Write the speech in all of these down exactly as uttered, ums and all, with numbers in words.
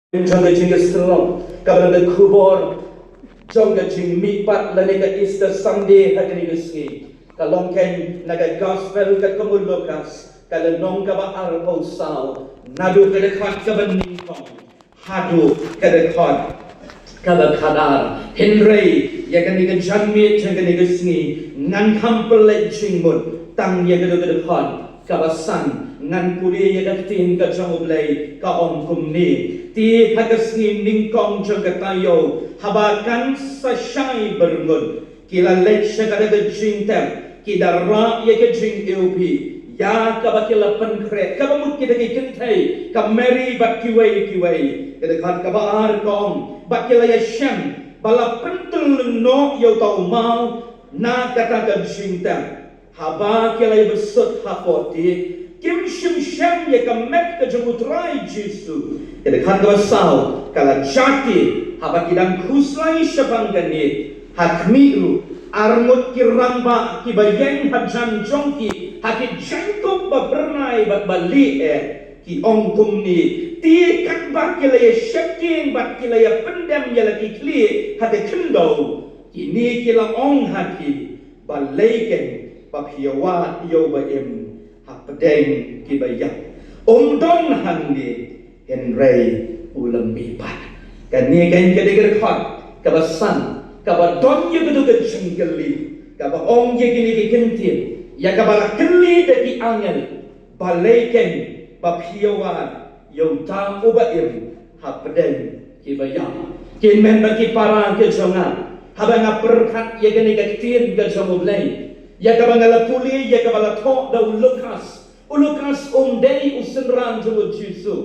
Jong ka jingïasyllok kaba long ka khubor jong ka jingmihpat lane ka Easter Sunday ha kane ka sngi, ka long kein na ka Gospel katkum u Lukas, ka lynnong kaba arphew saw, naduh ka dkhot kaba nyngkong haduh ka dkhot kaba khatar. Hynrei ïa kane ka janmiet jong kane ka sngi ngan kham pynleit jingmut, tang ïa kato ka dkhot kaba san ngan pule ïa ka ktien ka jong U Blei, ka ong kumne: Te ha ka sngi nyngkong jong ka taïew, haba kan sa shai byrngut, ki la leit sha kata ka jingtep, ki da rah ïa ka jingïewbih ïa kaba ki la pynkhreh, kaba mut kita ki kynthei, ka Mary bad kiwei kiwei. Ka dkhot kaba ar ka ong: Bad ki la ïashem ba la pyntyllun noh ïa uta u maw na kata ka jingtep. Haba ki la ïabsut hapoh tiek, kim shym shem ïa ka met ka jong U Trai Jisu. Ka dkhot kaba saw ka la jia, haba ki dang khuslai shaphang kane, ha khmih ruh ar ngut ki rangbah kiba ïeng hajan jong ki, ha ki jaiñkup ba phyrnai bad ba lieh eh, ki ong kumne: Te katba ki la ïasheptieng bad ki la ïapyndem ïa la ki khlieh ha ka khyndew, kine ki la ong ha ki: Balei kein ba phi ïawad ïa uba im hapdeng kiba ïap? Um don hangne, hynrei u la mihpat. Kane kein ka dei ka dkhot kaba san kaba don ïa kato ka jingkylli, kaba ong ïa kine ki ktien, ïa kaba la kylli da ki angel: Balei kein ba phi ïawad ïa uta uba im hapdeng kiba ïap? Ki hynmen bad ki para ki jong nga, haba nga pyrkhat ïa kane ka ktien ka jong U Blei, ïa kaba nga la pule, ïa kaba la thoh da u Lukas, u Lukas um dei u synran jong U Jisu.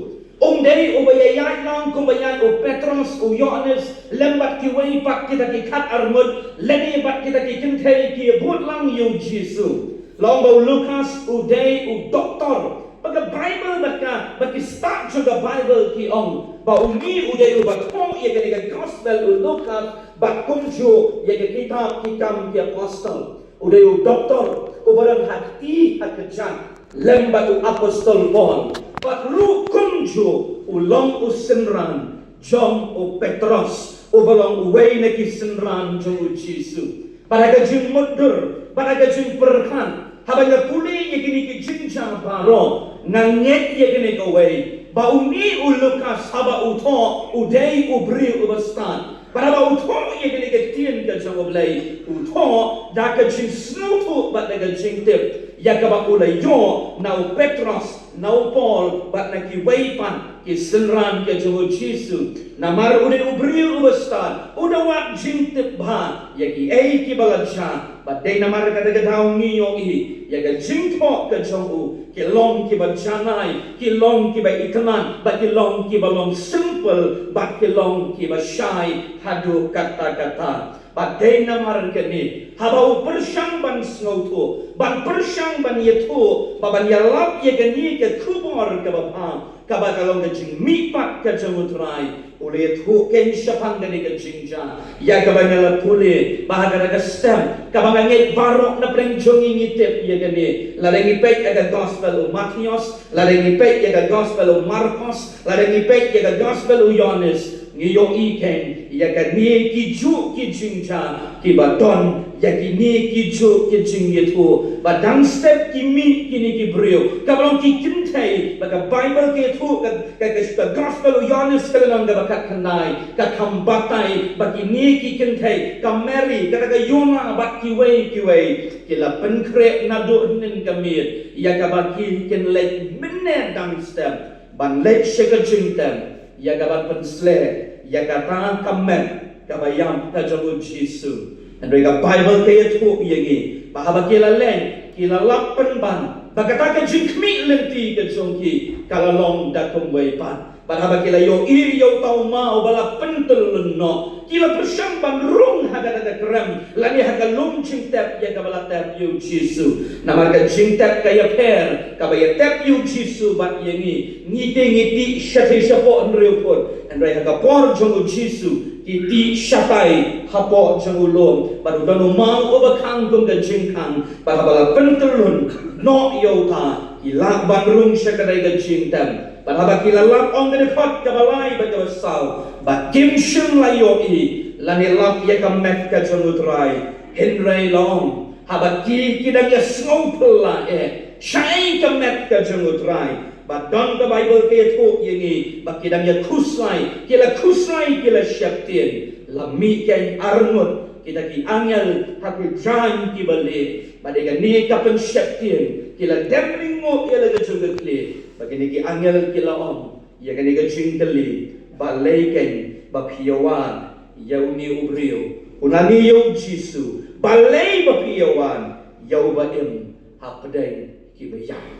Um dei uba ïaid lang kumba ïaid u Petros, u Ïoannis, lem bad kiwei pat kita ki khatar ngut, lane bad kita ki kynthei ki ïabud lang ïa U Jisu. La ong ba u Lukas u dei u doktor. Ba ka Baibl bad ka, ba ki stad jong ka Baibl ki ong ba une u dei uba thoh ïa kane ka Gospel u Lukas, bad kumjuh ïa ka kitab Ki Kam ki Apostol. U dei u doktor uba don ha kti ha kjat lem bad u Apostol Paul, bad ruh kumjuh u long u synran jong u Petros, uba long uwei na ki synran jong U Jisu. Bad ha ka jingmutdur, bad ha ka jingpyrkhat, haba nga pule ïa kine ki jingjia baroh, nga ngeit ïa kane kawei, ba une u Lukas haba u thoh u dei u briew uba stad. Bad haba u thoh ïa kane ka ktien ka jong U Blei, u thoh da ka jingsngewthuh bad da ka jingtip ïa kaba u la ïoh na u Petros, na u Paul, bad na kiwei pat ki synran ki jong U Jisu. Namar u dei u briew uba stad, u da wad jingtip bha ïa kiei kiba la jia. Bad dei namar kata ka daw ngi ïohi ïa ka jingthoh ka jong u, ki long kiba janai, ki long kiba itynnad, bad ki long kiba long simple, bad ki long kiba shai haduh katta katta. Bad dei namar kane, haba u pyrshang ban sngewthuh, ban pyrshang ban ïathuh, bad ban ïalap ïa kane ka khubor kaba bha, kaba ka long ka jingmihpat ka jong U Trai, u la ïathuh kein shaphang kane ka jingjia ïa kaba nga la pule. Bad ha kata ka step, kaba nga ngeit baroh na pdeng jong ngi ngi tip ïa kane, lada ngi peit ïa ka Gospel u Mathaios, lada ngi peit ïa ka Gospel u Markos, lada ngi peit ïa ka Gospel u Ïoannis, ngi ïohi kein ïa kane ki juh ki jingjia kiba don ïa kine ki juh ki jingïathuh. Bad dang step ki mih kine ki briew, kaba long ki kynthei, bad ka Baibl ka ïathuh, ka, ka, ka, ka Gospel u Ïoannis ka lynnong kaba khatkhyndai, ka kham batai ba kine ki kynthei, ka Mary, kata ka Ïona, bad kiwei kiwei, ki la pynkhreh naduh hynnin ka miet ïa kaba ki kin leit mynne dang step ban leit sha ka jingtep ïa kaban pynsleh ïa kata ka met kaba ïap ka jong U Jisu. Hynrei ka Baibl ka ïathuh ïa ngi ba haba ki la leit, ki la lap pynban ba kata ka jingkhmih lynti ka jong ki ka la long da kumwei pat. Bad haba ki la ïohi ïa uta u maw ba la pyntyllun noh, ki la pyrshang ban rung ha kata ka krem lane ha ka lum jingtep ïa kaba la tep ïa U Jisu. Namar ka jingtep ka ïapher, kaba ïatep ïa U Jisu bad ïa ngi. Ngi te ngi tih shathie shapoh hynriew phut, hynrei ha ka por jong U Jisu ki tih shatai hapoh jong u lum. Bad u don u maw uba khang kum ka jingkhang, bad haba la pyntyllun noh ïa uta, ki lah ban rung sha kata ka jingtep. Bad haba ki la lap, ong ka dkhot kaba lai bad kaba saw, ba kim shym la ïohi lane lap ïa ka met ka jong U Trai. Hynrei la ong, haba ki ki dang ïa sngewphylla eh shaei ka met ka jong U Trai, ba don ka Baibl ka ïathuh ïa ngi ba ki dang ïa khuslai, ki la khuslai, ki la sheptieng. La mih keiñ arngut kita ki angel ha ki jaiñ kiba lieh, bad ïa kane ka pynsheptieng ki la dem ringnguh ïa la ka jong ka khlieh. Bad kine ki angel ki la ong ïa kane ka jingkylli, balei keiñ ba phi ïa wad ïa une u briew, u nani ïa U Jisu, balei ba phi ïa wad ïa uba im hapdeng kiba ïaid?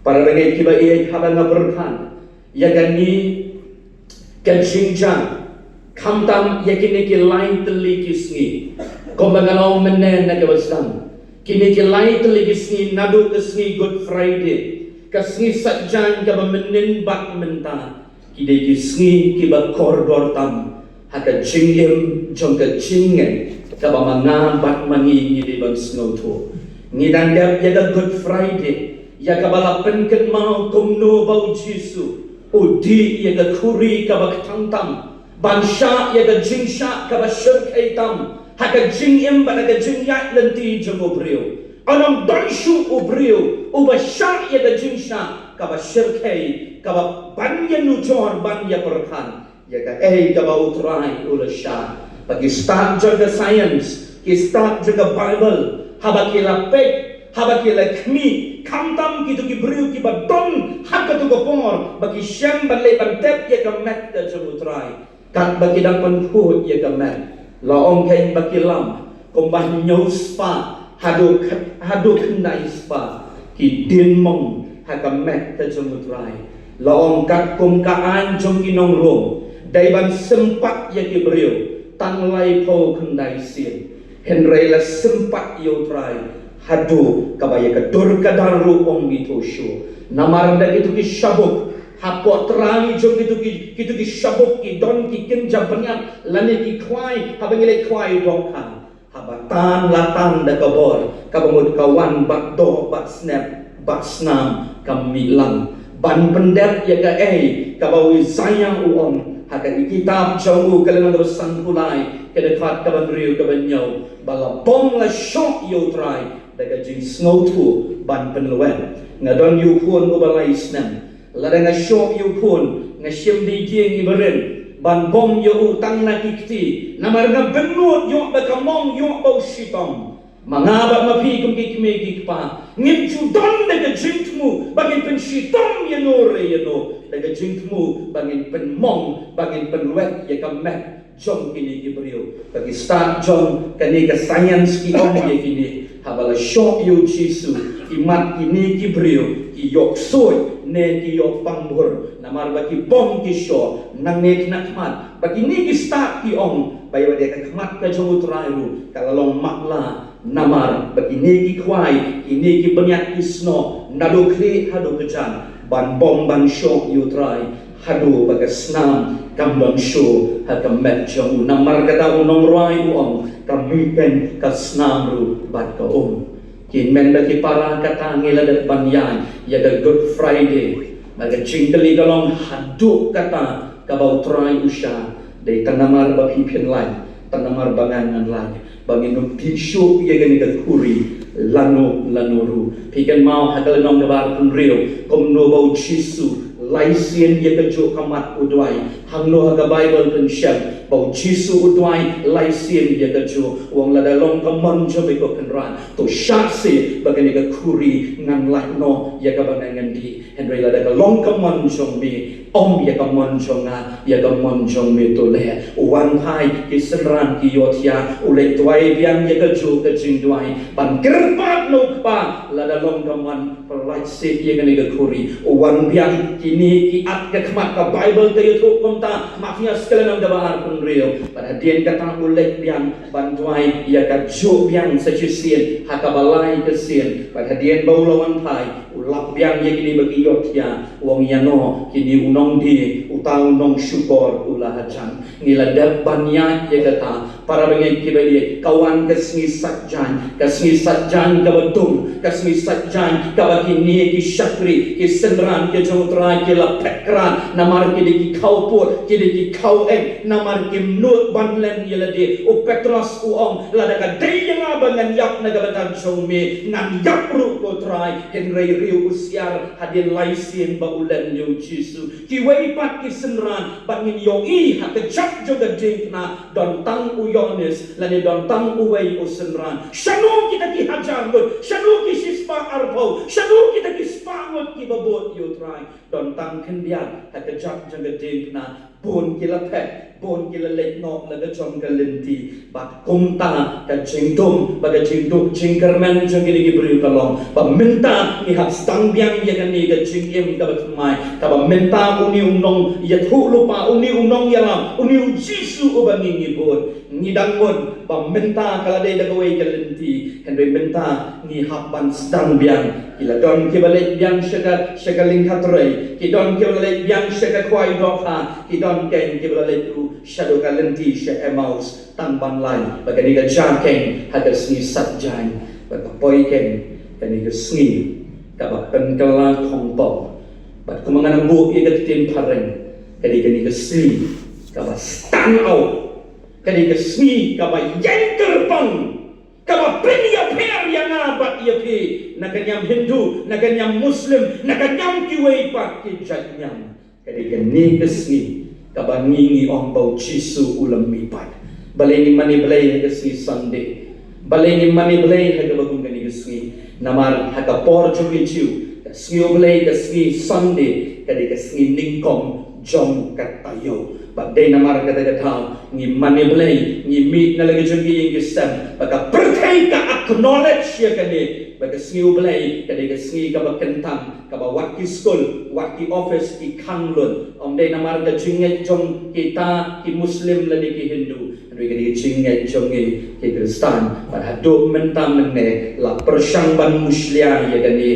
Para bangeit kiba ïeit, haba nga pyrkhat ïa kane ka jingjia, khamtam ïa kine ki lai tylli ki sngi, kumba nga la ong mynne na kaba sdang, kine ki lai tylli ki sngi naduh ka sngi Good Friday, ka sngi saitjaiñ kaba mynnin bad mynta, ki dei ki sngi kiba kordor tam ha ka jingim jong ka jingngeit kaba ma nga bad ma ngi ngi dei ban sngewthuh. Ngi dang dep ïa ka Good Friday, ïa kaba la pynkynmaw kumno ba U Jisu u dih ïa ka khuri kaba ktang tam ban shah ïa ka jingshah kaba shyrkhei tam ha ka jingim bad ha ka jingïaid lynti jong u briew. Ym don shuh u briew uba shah ïa ka jingshah kaba shyrkhei, kaba ban ïanujor, ban ïapyrkhat ïa kaei kaba U Trai u la shah. Ba ki stad jong ka science, ki stad jong ka Baibl, haba ki la peit, haba ki la khmih, khamtam kito ki briew kiba don ha kato ka por ba ki shem ban leh ban tep ïa ka met ka jong U Trai, katba ki dang pynkhuid ïa ka met, la ong keiñ ba ki lam kumba hynñiew spah haduh khy-, haduh khyndai spah ki dien mong ha ka met ka jong U Trai. La ong katkum ka aiñ jong ki nong Rom dei ban sympat ïa ki briew tang laiphew khyndai sien, hynrei la sympat ïa U Trai haduh kaba ïa ka dur ka dar ruh ym ithuh shuh. Namar da kito ki shabuk, hapoh trai jong kito ki, kito ki shabuk ki don ki kynja bniat lane ki khwai, haba ngi leh khwai dohkha. Haba tan la tan da ka bor, kaba mut ka wan bad doh bad snep bad snam, ka mih lang ban pyndep ïa kaei kaba u Isaïah u ong ha ka kitab jong u, ka lynnong kaba sanphew lai, ka dkhot kaba hynriew kaba hynñiew, ba la bom la shoh ïa U Trai da ka jingsngewthuh ban pynlwet. Nga don ïa u khun uba lai snem. Lada nga shoh ïa u khun, nga shim dei dieng iba rit ban bom ïa u tang na ki kti, namar nga bynnud ïoh ba ka mong ïoh ba u shitom. Ma nga bad ma phi kum ki kmie ki kpa, ngim ju don da ka jingthmu ba ngin pynshitom ïano re ïano, da ka jingthmu ba ngin pynmong, ba ngin pynlwet ïa ka met jong kine ki briew. Ba ki stad jong kane ka science ki ong ïa kine, haba la shoh ïa U Jisu, ki mat kine ki briew ki ïoh ksuid ne ki ïoh pangbur, namar ba ki bom ki shoh nangne khynnah khmat. Ba kine ki stad ki ong ba ïa ka khmat ka jong U Trai ruh ka la long matlah, namar ba kine ki khwai, kine ki bniat ki snoh naduh khlieh haduh kjat ban bom ban shoh ïa U Trai, haduh ba ka snam kam don shuh ha ka met jong u. Namar kata u nongrwai u ong, ka mih keiñ ka snam ruh bad ka um. Ki hynmen bad ki para, kata ngi la dep ban ïaid ïa ka Good Friday. Bad ka jingkylli ka long, haduh kata kaba U Trai u shah, dei tang namar ba phi phin lait, tang namar ba ngan ngan lait, ba ngin ym tih shuh ïa kane ka khuri lano lano ruh. Phi kynmaw ha ka lynnong kaba arphew hynriew kumno ba U Jisu lai sien ïa kajuh ka mat u duwai. Hangno ha ka Baibl phin shem ba U Jisu u duwai lai sien ïa kajuh? U ong, lada long ka mon jong me ko Kynrad, to shah seh ba kane ka khuri ngan lait noh ïa kaba ngan ngan dih. Hynrei lada ka long ka mon jong me, ym ïa ka mon jong nga, ïa ka mon jong me to leh. U wan phai ki synran ki ïohthiah, u leit duwai biang ïa kajuh ka jingduwai ban kyrpad na U Kpa, lada long ka mon, pynlait seh ïa kane ka khuri. U wan biang, kine ki at ka khmat, ka Baibl ka ïathuh kumta. Mathaios ka lynnong kaba arphew hynriew, bad hadien kata u leit biang ban duwai ïa kajuh biang sa shisien ha kaba lai ka sien, bad hadien ba u la wan phai u lap biang ïa kine ba ki ïohthiah, u ong, ïano kine u nongdie, uta u nongshukor u la hajan. Ngi la dep ban ïaid ïa kata, para bangeit kiba ïeit, ka wan ka sngi Saitjaiñ, ka sngi Saitjaiñ kaba dum, ka sngi Saitjaiñ kaba kine ki shakri, ki synran ki jong U Trai ki la phet krad, namar ki dei ki khawpud, ki dei ki khaweng, namar kim nud ban len ïa lade. U Petros u ong, lada ka dei ïa nga ba ngan ïap na ka bynta jong me, ngan ïap ruh ko Trai. Hynrei riew u siar hadien lai sien ba u len ïa U Jisu. Kiwei pat ki synran, bad ngin ïohi ha ka jaka jong ka diengphna, don tang u Ïoannis, lane don tang uwei u synran. Shano kita ki hajar ngut, shano ki shispah arphew, shano kita ki spah ngut kiba bud ïa U Trai? Don tang khyndiat ha ka jaka jong ka diengphna, bun ki la phet, bun ki la leit noh la ka jong ka lynti. Bad kumta ka jingdum, bad ka jingdum jingkyrmen jong kine ki briew ka long ba mynta ngi hap sdang biang ïa kane ka jingim kaba thymmai, kaba mynta une u nongïathuhlypa, une u nongïalam, une U Jisu uba ngi ngi bud, ngi dang mut ba mynta ka la dei da kawei ka lynti, hynrei mynta ngi hap ban sdang biang. Ki la don kiba leit biang sha ka, sha ka lyngkha trei, ki don kiba leit biang sha ka khwai dohkha, ki don keiñ kiba la leit ruh shaduh ka lynti sha Emmaus, tang ban lai ba kane ka jia keiñ ha ka sngi Saitjaiñ, ba ka poi keiñ kane ka sngi kaba pynkylla khongpong. Bad kumba nga nang buh ïa ka ktien phareng, ka dei kane ka sngi kaba stand out, ka dei ka sngi kaba ïeng kyrpang, kaba pynïapher ïa nga bad ïa phi, na ka niam Hindu, na ka niam Muslim, na ka niam kiwei pat ki jait niam. Ka dei kane ka sngi kaba ngi ngi ong ba U Jisu u la mihpat. Balei ngim mane Blei ha ka sngi Sunday? Balei ngim mane Blei ha kaba kum kane ka sngi? Namar ha ka por jong ki Jiw, ka sngi U Blei, ka sngi Sunday, ka dei ka sngi nyngkong jong ka taïew. Bad dei namar kata ka daw ngi mane Blei, ngi mih na la ka jong ki ïing ki sem, ba ka pyrthei ka acknowledge ïa kane ba ka sngi U Blei ka dei ka sngi kaba kyntang, kaba wat ki skul, wat ki office ki khang lut. Ym dei namar ka jingngeit jong kita ki Muslim lane ki Hindu, hynrei ka dei ka jingngeit jong ngi ki Khristan. Bad haduh mynta mynne la pyrshang ban mushlia ïa kane,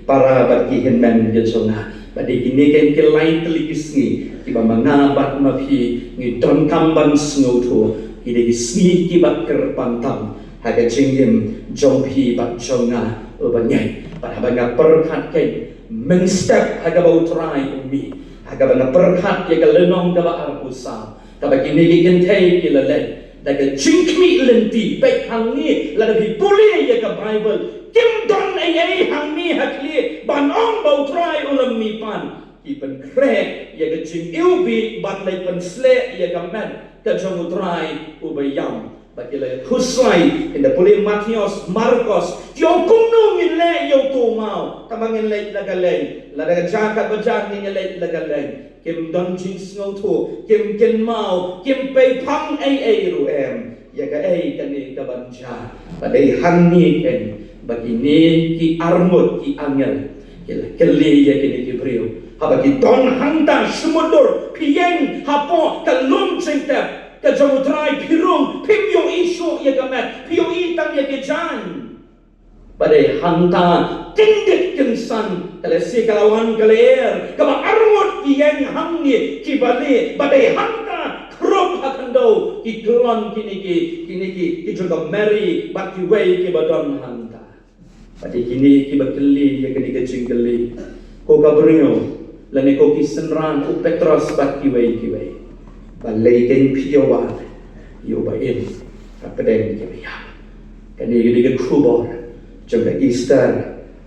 para bad ki hynmen ki jong nga. Bad dei kine keiñ ki lai tylli ki sngi kiba ma nga bad ma phi ngi donkam ban sngewthuh, ki dei ki sngi kiba kyrpang tam ha ka jingim jong phi bad jong nga, u bangeit. Bad haba nga pyrkhat keiñ mynstep ha kaba U Trai u mih, ha kaba nga pyrkhat ïa ka lynnong kaba arphew saw, kaba kine ki kynthei ki la leit da ka jingkhmih lynti. Peit hangne, lada phi pule ïa ka Baibl, kim don ei ei hangne ha khlieh ban ong ba U Trai u la mihpat. Ki pynkhreh ïa ka jingiwbih ban leit pynshlei ïa ka met ka jong U Trai uba ïam. Ba ki la khuslai, ynda pule Mathaios, Markos, ki ong kumno ngin leh ïa uto u maw? Tangba ngin leit la ka leng, lada ka jia katba jia ngin ïa leit la ka leng. Kim don jingsngewthuh, kim kynmaw, kim pei phang ei ei ruh em ïa kaei kane kaban jia. Ba dei hangne keiñ ba kine ki arngut ki angel ki la kylli ïa kine ki briew, haba ki don hangta, shu mutdur, phi ïeng hapoh ka lum jingtep ka jong U Trai, phi rung, phim ïohi shuh ïa ka met, phi ïohi tang ïa ki jaiñ. Ba dei hangta, kyndit kynsan, ka lehse ka la wan ka lyer, kaba arngut ki ïeng hangne kiba lieh. Ba dei hangta, khrup ha khyndew ki khlon kine ki, kine ki, ki jong ka Mary bad kiwei kiba don hangta. Ba dei kine kiba kylli ïa kane ka jingkylli, ko ka briew lane ko ki synran, u Petros bad kiwei kiwei, balei keiñ phi ïa wad ïa uba im hapdeng kiba ïap? Kane ka dei ka khubor jong ka Easter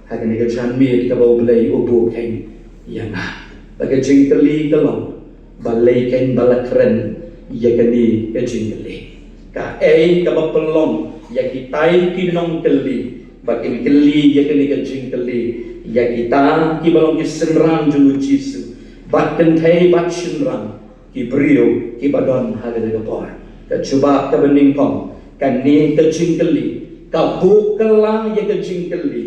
ha kane ka janmiet kaba U Blei u buh keiñ ïa nga. Ba ka jingkylli ka long, balei keiñ ba la kren ïa kane ka jingkylli? Kaei kaba pynlong ïa kitai ki nongkylli ba kin kylli ïa kane ka jingkylli ïa kita kiba long ki synran jong U Jisu, bad kynthei bad shynrang, ki briew kiba don ha kane ka por? Ka jubab kaba nyngkong, kane ka jingkylli ka buh kylla ïa ka jingkylli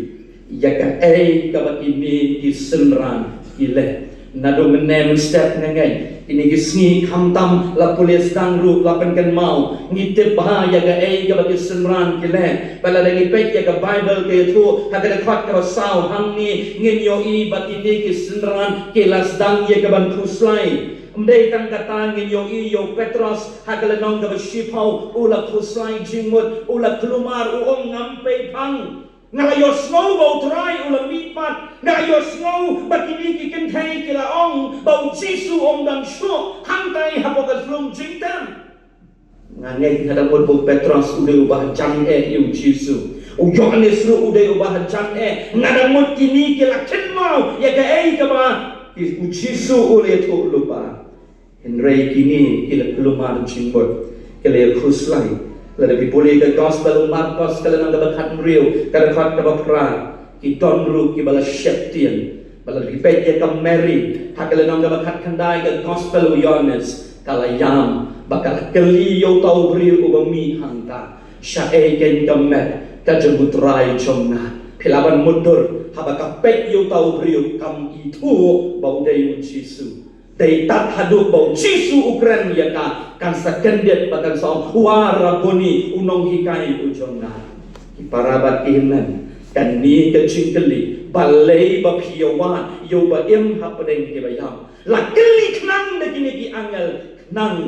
ïa kaei kaba kine ki synran ki leh. Naduh mynne mynstep nga ngeit Kine ki sngi khamtam la pule sdang ruh la pynkynmaw. Ngi tip bha ïa kaei kaba ki synran ki leh. Bad lada ngi peit ïa ka Baibl ka ïathuh ha ka dkhot kaba saw hangne ngin ïohi ba kine ki synran ki la sdang ïa kaban khuslai. Ym dei tang kata, ngin ïohi ïa u Petros ha ka lynnong kaba shiphew u la khuslai jingmut, u la kulmar, u ong ngam pei phang. Nga la ïohsngew ba u Trai u la mihpat. Nga la ïohsngew ba kine ki kynthei ki la ong ba u Jisu um dang shuh hangtai hapoh ka thlung jingtem. Nga ngeit nga da mut ba u Petros u dei uba hajan eh ïa u Jisu. U Ïoannis ruh u dei uba hajan eh. Nga da mut kine ki la kynmaw ïa kaei kaba u Jisu u la ïathuh lypa. Hynrei kine ki la kulmar jingmut, ki la ïakhuslai. Lada phi pule ka Gospel u Markos ka lynnong kaba khathynriew, ka dkhot kaba phra, ki don ruh kiba la sheptieng. Bad lada phi peit ïa ka Mary ha ka lynnong kaba khatkhyndai ka Gospel u Ïoannis, ka la ïam bad ka la kylli ïa uta u briew uba mih hangta, shaei keiñ ka met ka jong u Trai jong nga? Phi lah ban mutdur, haba ka peit ïa uta u briew kam ithuh ba u dei u Jisu. Dei tad haduh ba u Jisu u kren ïa ka, kan sa kyndit bad kan sa ong, "Wa Rabboni, u nonghikai u jong nga." Ki para bad ki hynmen, kane ka jingkylli, balei ba phi ïawad ïa uba im hapdeng kiba ïap? La kylli khnang da kine ki angel, khnang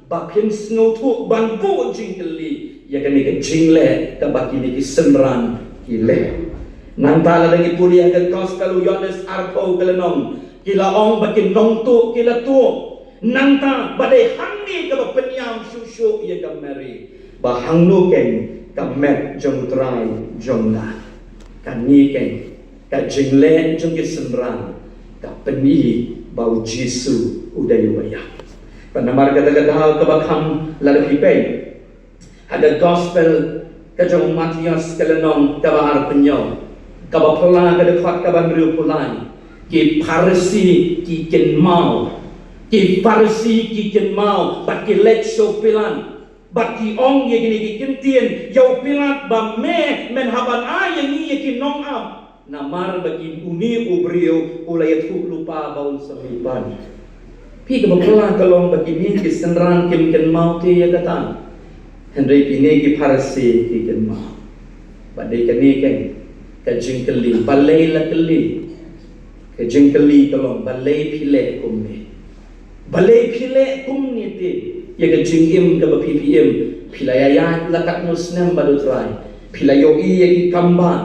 ba phin sngewthuh ban buh jingkylli ïa kane ka jingleh kaba kine ki synran ki leh. Nangta lada ngi pule ha ka Gospel u Ïoannis arphew ka lynnong, ki la ong ba ki nongtuh ki la tuh. Nangta ba dei hangne kaba pynïam shuh shuh ïa ka Mary ba hangno keiñ ka met jong u Trai jong nga. Kane keiñ ka jingleh jong ki synran ka pyni ba u Jisu u dei uba ïap. Bad namar kata ka daw kaba kham, lada phi peit ha ka Gospel ka jong u Mathaios ka lynnong kaba arphew hynñiew, kaba phylla ka dkhot kaba hynriewphew lai, ki Pharisi ki kynmaw. Ki Pharisi ki kynmaw bad ki leit sha u Pilat bad ki ong ïa kine ki ktien, ïa u Pilat, ba me men hap ban ai ïa ngi ïa ki nongap. Namar ba kine, une u briew u la ïathuh lypa ba un sa mihpat. Phi, kaba phylla ka long ba kine ki synran kim kynmaw te ïa kata. Hynrei kine ki Pharisi ki kynmaw. Bad dei kane keiñ ka jingkylli, balei la kylli? Ka jingkylli ka long, balei phi leh kumne? Balei phi leh kumne te ïa ka jingim kaba phi, phi im? Phi la ïaid la katno snem bad u Trai? Phi la ïohi ïa ki kambah?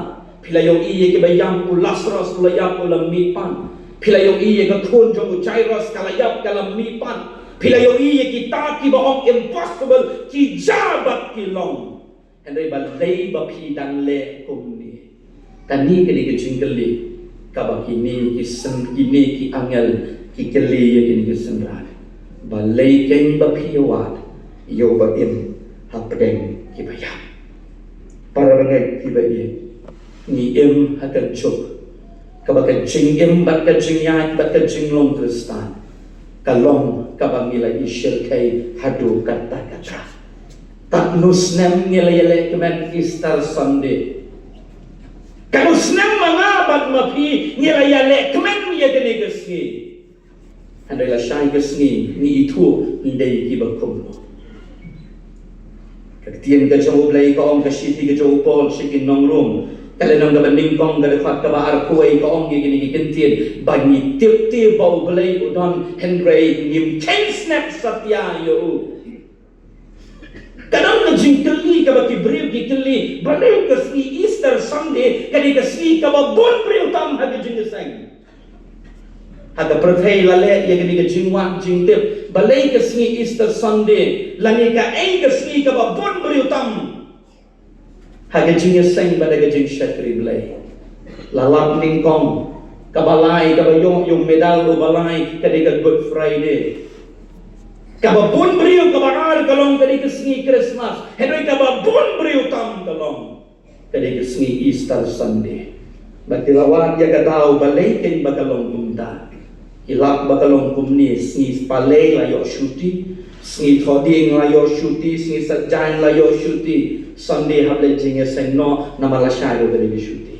Phi la ïohi ïa kiba ïap, u Lasaros u la ïap, u la mihpat? Phi la ïohi ïa ka khun jong u Jairus, ka la ïap, ka la mihpat? Phi la ïohi ïa kita kiba ong impossible, ki ja bad ki long. Hynrei balei ba phi dang leh kumne? Kane ka dei ka jingkylli kaba kine ki syn-, kine ki angel ki kylli ïa kine ki synran. Balei keiñ ba phi ïawad ïa uba im hapdeng kiba ïap? Para bangeit kiba ïeit, ngi im ha ka juk kaba ka jingim bad ka jingïaid bad ka jinglong Khristan ka long kaba ngi la ishyrkhei haduh katta katta. Katno snem ngi la ïaleh kmen Easter Sunday? Katno snem ma nga bad ma phi ngi la ïaleh kmen ïa kane ka sngi? Hynrei lashai ka sngi ngi ithuh ngi dei kiba kumno. Ka ktien ka jong U Blei ka ong, ka shithi ka jong u Paul sha ki nong Rom, ka lynnong kaba nyngkong, ka dkhot kaba arphew wei, ka ong ïa kine ki ktien, ba ngi tip te ba U Blei u don, hynrei ngim kheiñ snep satia ïa u. Ka don ka jingkylli kaba ki briew ki kylli, balei ka sngi Easter Sunday ka dei ka sngi kaba bun briew tam ha ka jingïaseng? Ha ka pyrthei la leh ïa kane ka jingwad jingtip, balei ka sngi Easter Sunday lane kaei ka sngi kaba bun briew tam ha ka jingïaseng bad ha ka jingshakri Blei? La lap nyngkong, kaba lai, kaba ïoh ïa u medal uba lai, ka dei ka Good Friday. Kaba bun briew, kaba ar, ka long ka dei ka sngi Christmas. Hynrei kaba bun briew tam ka long ka dei ka sngi Easter Sunday. Bad ki la wad ïa ka daw, balei keiñ ba ka long kumta. Ki lap ba ka long kumne, sngi Palei la ïoh shuti, sngi Thohdieng la ïoh shuti, sngi Saitjaiñ la ïoh shuti, Sunday hap leit jingïaseng noh, namar lashai ruh ka dei ka shuti.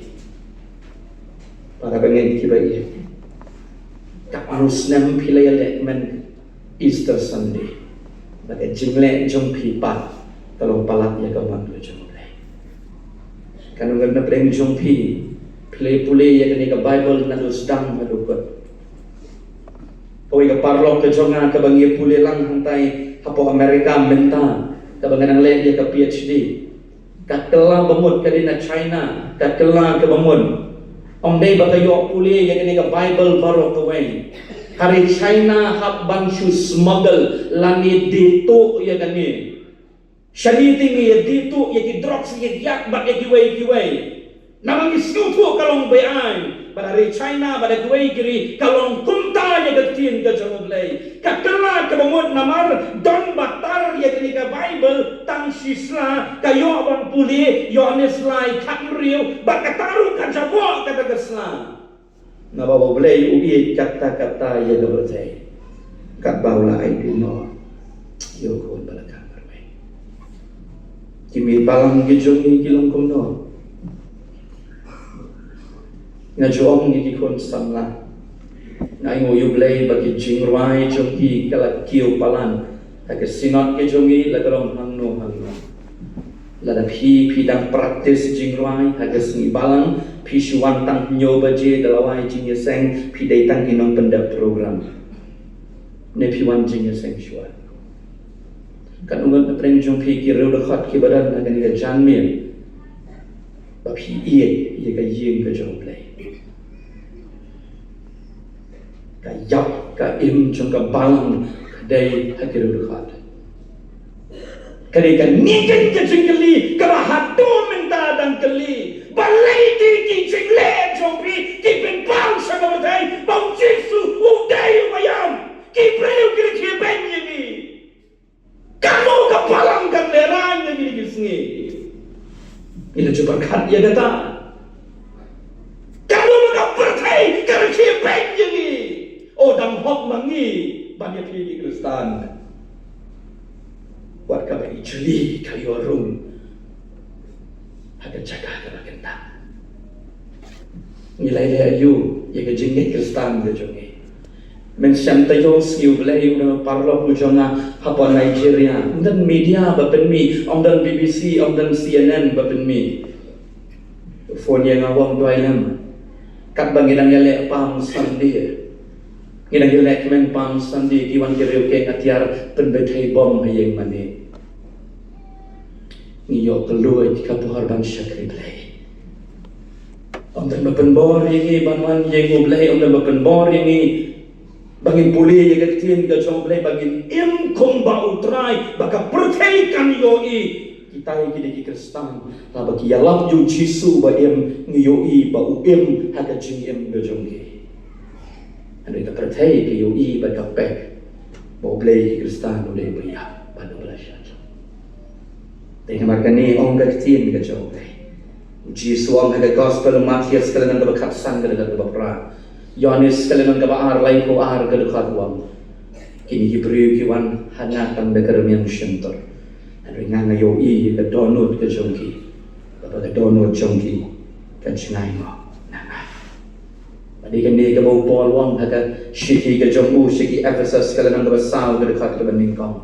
Para bangeit kiba ïeit, katno snem phi la ïaleh kmen Easter Sunday, ba ka jingleh jong phi pat ka long palat ïa ka mon ka jong U Blei. Katno ngut na pdeng jong phi, phi la pule ïa kane ka Bible naduh sdang haduh kut? Kawei ka paralok ka jong nga kaba ngi pule lang hangtai hapoh America mynta, kaba nga dang leh ïa ka PhD. Ka kylla ba mut ka dei na China, ka kylla kaba mut. Ym dei ba ka ïoh pule ïa kane ka Bible baroh kawei. Ka ri China hap ban shu smuggle lane die tuh ïa kane. Shane te ngi ïa die tuh ïa ki drugs, ïa ki yak bad ïa kiwei kiwei. Namar ngi sngewthuh ka long beaiñ. Bad ha ri China bad ha kiwei ki ri ka long kumta ïa ka ktien ka jong U Blei. Ka kylla kaba mut namar don ba tar ïa kane ka Bible tang shi sla, ka ïoh ban pule Ïoannis lai khathynriew, bad kata ruh ka jaboh kata ka sla. Naba U Blei u ïeit katta katta ïa ka pyrthei, katba u la ai duh noh ïa u Khun ba la khang marwei. Ki mei balang ki jong ngi ki long kumno? Nga ju ong ïa ki khun samla, nga ainguh ïa U Blei ba ki jingrwai jong ki ka la kiew palat. Ha ka synod ka jong ngi la ka long hangno hangno. Lada phi, phi dang practice jingrwai ha ka sngi balang, phi shu wan tang hynñiew baje da la wai jingïaseng, phi dei tang ki nongpyndep program. Ne phi wan jingïaseng shuwa? Katno ngut na pdeng jong phi ki riewdkhot kiba don ha kane ka janmiet, ba phi ïeit ïa ka ïing ka jong U Blei? Ka ïap ka im jong ka balang ka dei ha ki riewdkhot. Ka dei kane ka jingkylli kaba haduh mynta dang kylli. Balei ki jingleh jong phi ki pynpaw sha ka pyrthei ba U Jisu u dei uba ïam? Ki briew ki la khie beiñ ïa ngi. Katno ka balang kan lehraiñ ïa ngi ha kine ki sngi? Ngi la ju pyrkhat ïa kata? Katno ka pyrthei ka la khie beiñ ïa ngi? O, dang hok ma ngi ban ïa phi ki Khristan. Wat kaba i juli ka ïoh rung ha ka jaka kaba kynta. Ngi la ïaleh aïu ïa ka jingngeit Khristan ka jong ngi? Mynshem taïew sngi U Blei, u don u paralok u jong nga hapoh Nigeria. Ym don media ba pynmih, ym don B B C, ym don C N N ba pynmih. Phone ïa nga, u ong, duwai lem. Katba ngi dang ïaleh Palm Sunday, ngi dang ïaleh kmen Palm Sunday, ki wan ki riew keiñ atiar pynbeit bom ha ïing mane. Ngi ïoh kylluid ka por ban shakri Blei. Ym don ba pynbor ïa ngi ban wan ïing U Blei, ym don ba pynbor ïa ngi ba ngin pule ïa ka ktien ka jong U Blei, ba ngin im kumba U Trai, ba ka pyrthei kan ïohi kita ki dei ki Khristan. Lada ki ïalap ïa U Jisu ba im, ngi ïohi ba u im ha ka jingim ka jong ki. Hynrei ka pyrthei ka ïohi bad ka peit ba U Blei ki Khristan u dei uba ïap bad uba la shah jop. Te namar kane ong ka ktien ka jong U Blei. U Jisu u ong ha ka Gospel u Mathaios ka lynnong kaba khatsan ka dkhot kaba phra, Ïoannis ka lynnong kaba ar, laiphew ar ka dkhot, u ong, kine ki briew ki wan ha nga tang da ka rmiang shyntur, hynrei nga, nga ïohi ïa ka dohnud ka jong ki, kaba ka dohnud jong ki kan jngai noh na nga. Bad dei kane kaba u Paul u ong ha ka shithi ka jong u sha ki Ephesus ka lynnong kaba saw ka dkhot kaba nyngkong,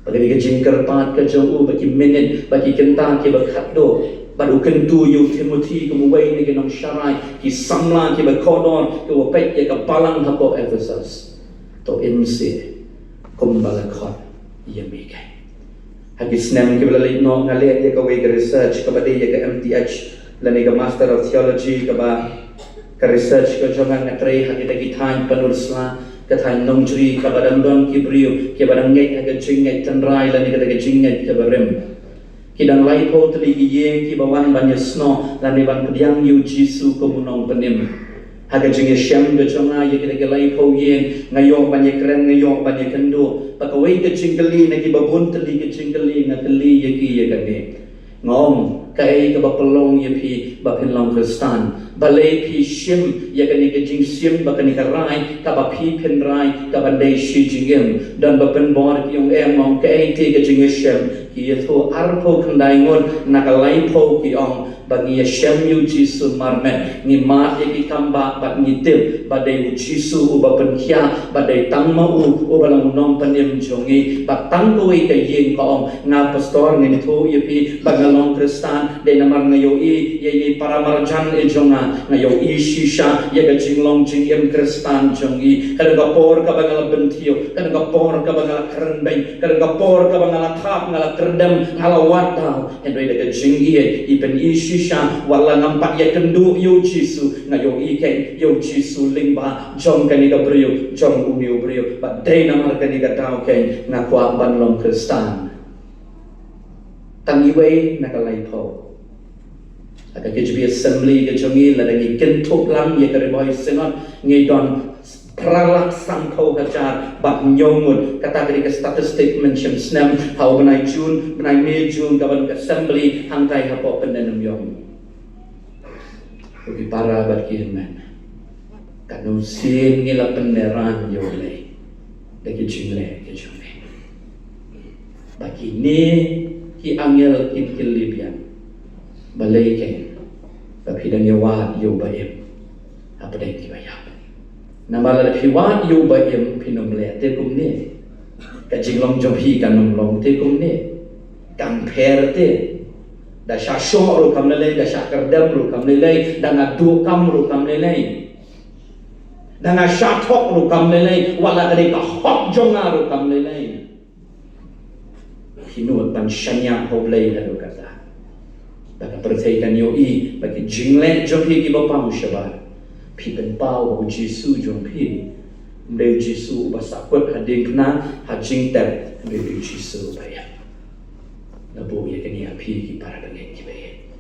ba ka dei ka jingkyrpad ka jong u ba ki minit, ba ki kynta kiba khatduh, bad u kyntu ïa u Timothi kum uwei na ki nongsharai, ki samla kiba kordor, kiba peit ïa ka balang hapoh Ephesus. To im seh kumba la khot ïa me keiñ. Ha ki snem kiba la leit noh nga leh ïa kawei ka research kaba dei ïa ka M T H lane ka Master of Theology, kaba ka research ka jong nga nga trei ha kita ki thaiñ Pynursla, ka thaiñ Nongjri, kaba dang don ki briew kiba dang ngeit ha ka jingngeit tynrai lane kata ka jingngeit kaba rim. Ki don laiphew tylli ki ïing kiba wan ban ïasnoh lane ban pdiang ïa U Jisu kum u Nongpynim. Ha ka jingïashem ka jong nga ïa kita ki laiphew ïing, nga ïoh ban ïakren, nga ïoh ban ïakynduh. Bad kawei ka jingkylli na kiba bun tylli ki jingkylli nga kylli ïa ki ïa kane. Nga ong, kaei kaba pynlong ïa phi ba phin long Khristan? Balei phi shim ïa kane ka jingshim ba kane ka rai kaba phi pynrai kaban dei shi jingim? Don ba pynbor ki ong em, ong kaei te ka jingïashim? Ki ïathuh arphew khyndai ngut na ka laiphew ki ong ba ngi ïashem ïa u Jisu marmet, ngi mad ïa ki kambah bad ngi tip ba dei u Jisu uba pynkhiah, ba dei tang ma u uba long u nongpynim jong ngi. Bad tang kawei ka ïing ka ong, nga pastor nga ïathuh ïa phi ba nga long Khristan dei namar nga ïohi ïa ine i para marjan i jong nga, nga ïohi shisha ïa ka jinglong jingim Khristan jong i. Ka don ka por kaba nga la bynthiew, ka don ka por kaba nga la kren beiñ, ka don ka por kaba nga la thap, nga la kyrdem, nga la wad daw. Hynrei da ka jingïeit i pyni shisha, wat la ngam pat ïakynduh ïa u Jisu, nga ïohi kein ïa u Jisu lyngba jong kane ka briew, jong une u briew. Bad dei namar kane ka daw kein nga kwah ban long Khristan. Tang iwei na ka laiphew. Ha ka K J B Assembly ka jong ngi, lada ngi kynthup lang ïa ka Ri Bhoi Synod, ngi don phra lak sanphew hajar bad hynñiew ngut. Kata ka dei ka statistic mynshem snem ha u bnai June, bnai May June, ka ban ka Assembly hangtai hapoh Pyndenumïong. Ko ki para bad ki hynmen, katno sien ngi la pynlehraiñ ïa U Blei da ki jingleh ki jong ngi. Ba kine ki angel kin kylli biang, balei kein ba phi dang ïawad ïa u ba im hapdeng ki ba ïap? Namar lada phi wad ïa u ba im, phin ym leh te kumne. Ka jinglong jong phi kan ym long te kumne. Kan pher te. Da shah shoh ruh kam lei lei, da shah kyrdem ruh kam lei lei, da nga duh kam ruh kam lei lei, da nga shah thok ruh kam lei lei, wat la ka dei ka hok jong nga ruh kam lei lei. Phi nud ban shaniah ha U Blei haduh katta? Ba ka pyrthei kan ïohi ba ki jingleh jong phi kiba paw shabar, phi pynpaw ba u Jisu jong phi ym dei u Jisu uba sahkut ha diengphna, ha jingtep, hynrei u dei u Jisu uba ïap. Nga buh ïa kane ha phi ki para bangeit kiba ïeit.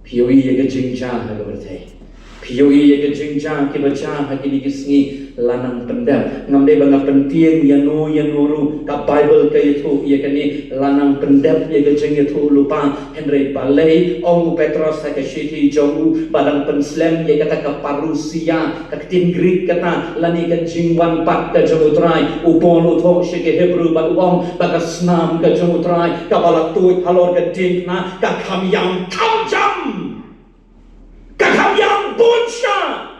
Phi ïohi ïa ka jingjia ha ka pyrthei, phi ïohi ïa ka jingjia kiba jia ha kine ki sngi, la nang pyndep. Ngam dei ba nga pyntieng ïano ïano ruh, ka Baibl ka ïathuh ïa kane, la nang pyndep ïa ka jingïathuhlypa. Hynrei balei, ong u Petros ha ka shithi jong u, ba dang pynslem ïa kata ka parousia, ka ktien Grik kata, lane ka jingwan pat ka jong U Trai? U Paul u thoh sha ki Hebru bad u ong ba ka snam ka jong U Trai kaba la tuid halor ka diengphna ka kham ïam kham jam, ka kham ïam bun shah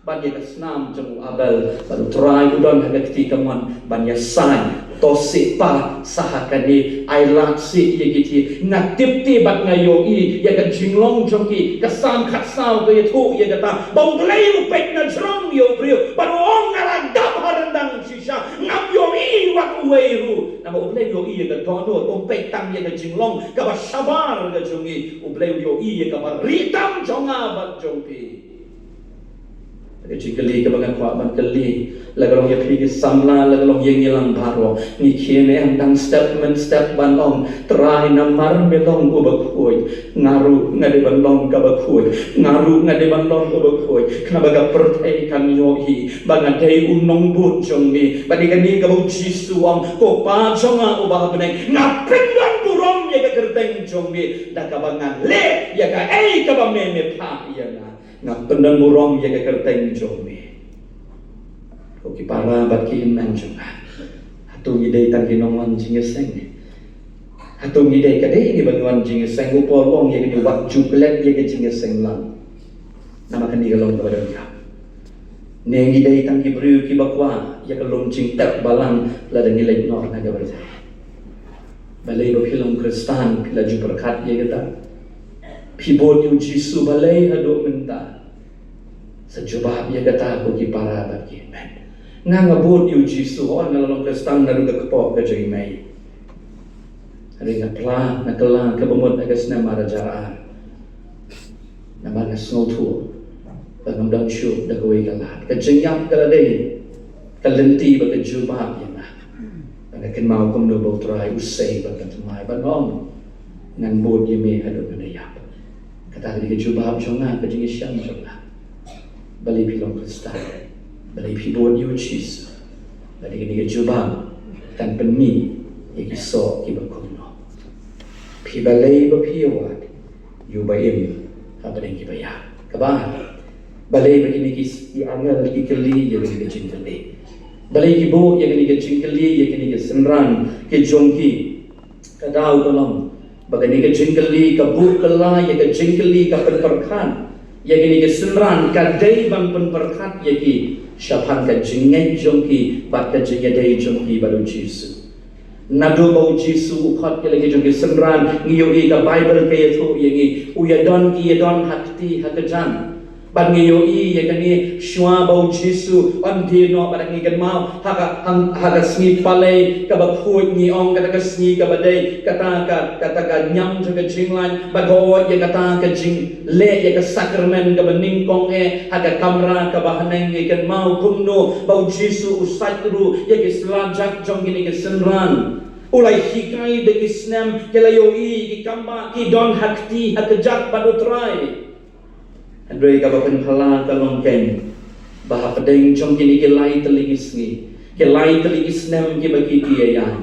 ban ïa ka snam jong u Abel. Bad U Trai u don ha ka kti kamon ban ïasaid. To sih pa sa ha kane, ai lad sih ïa ki kti. Nga tip te bad nga ïohi ïa ka jinglong jong ki. Ka Salm khatsaw ka ïathuh ïa kata, ba U Blei u peit na jrong ïa u briew, bad u ong, nga la dap ha ryndang shisha, ngam ïohi wat uwei ruh. Namar U Blei u ïohi ïa ka dohnud, um peit tang ïa ka jinglong kaba shabar ka jong ngi. U Blei u ïohi ïa kaba rieh tam jong nga bad jong phi. Ka jingkylli kaba nga kwah ban kylli, la ka long ïa phi ki samla, la ka long ïa ngi lang baroh, ngi khie ne em tang step mynstep ban ong, Trai, namar me long uba khuid, nga ruh nga dei ban long kaba khuid, nga ruh nga dei ban long uba khuid? Khnang ba ka pyrthei kan ïohi ba nga dei u nongbud jong me. Bad ïa kane kaba u Jisu u ong, ko Pa jong nga uba ha bneng, nga pyndon burom ïa ka kyrteng jong me da kaba ngan leh ïa kaei kaba me me phah ïa nga. Nga pyndon burom ïa ka kyrteng jong me. Ko ki para bad ki hynmen jong nga, hato ngi dei tang ki nongwan jingïaseng? Hato ngi dei, ka dei ngi ban wan jingïaseng? U Paul u ong ïa kane, wat ju klet ïa ka jingïaseng lang. Namar kane ka long kaba donkam. Ne ngi dei tang ki briew kiba kwah ïa ka lum jingtep balang lada ngi leit noh na ka pyrthei? Balei ba phi long Khristan phi la ju pyrkhat ïa kata? Phi bud ïa u Jisu balei haduh mynta? Sa jubab ïa kata, ko ki para bad ki hynmen. Nga, nga bud ïa u Jisu, hooid nga la long Khristan naduh ka kpoh ka jong i mei. Hynrei nga phla, nga kylla kaba mut ha ka snem ar hajar ar. Namar nga sngewthuh ba ngam don shuh da kawei ka lad. Ka jingïap ka la dei ka lynti ba ka jubab ïa nga. Ba nga kynmaw kumno ba U Trai u sei bad ka thymmai, bad nga ong, ngan bud ïa me haduh ngan da ïap. Kata ka dei ka jubab jong nga, ka jingïashem jong nga. Balei phi long Khristan? Balei phi bud ïa u Jisu? Balei? Kane ka jubab kan pynmih ïa ki soh kiba kumno. Phi, balei ba phi ïawad ïa u ba im hapdeng kiba ïap? Kaba ar, Balei ba kine ki angel ki kylli ïa kine ki jingkylli? Balei ki buh ïa kine ki jingkylli ïa kine ki synran ki jong ki? Ka daw ka long ba kane ka jingkylli, ka buh kylla ïa ka jingkylli, ka pynpyrkhat ïa kine ki synran, ka dei ban pynpyrkhat ïa ki shaphang ka jingngeit jong ki bad ka jingïadei jong ki bad U Jisu. Naduh ba U Jisu u khot ïa la ki jong ki synran, ngi ïohi ka Baibl ka ïathuh ïa ngi, u ïadon, ki ïadon ha kti ha kjat. Bad ngi ïohi ïa kane, shuwa ba U Jisu un die noh, bad ngi kynmaw ha ka, ha, ha ka sngi Palei kaba khuid, ngi ong kata ka sngi kaba dei kata ka, kata ka niam jong ka jinglait, bad ka ot ïa kata ka jingleh ïa ka sakramen kaba nyngkong eh ha ka kamra kaba haneng. Ngi kynmaw kumno ba U Jisu u sait ruh ïa ki slajak jong kine ki synran. U la hikai da ki snem, ki la ïohi ki kambah ki don ha kti ha kjat bad U Trai. Hynrei kaba pynphylla ka long kein ba hapdeng jong kine ki lai tylli ki sngi, ki lai tylli ki snem kiba ki, ki ïa ïaid,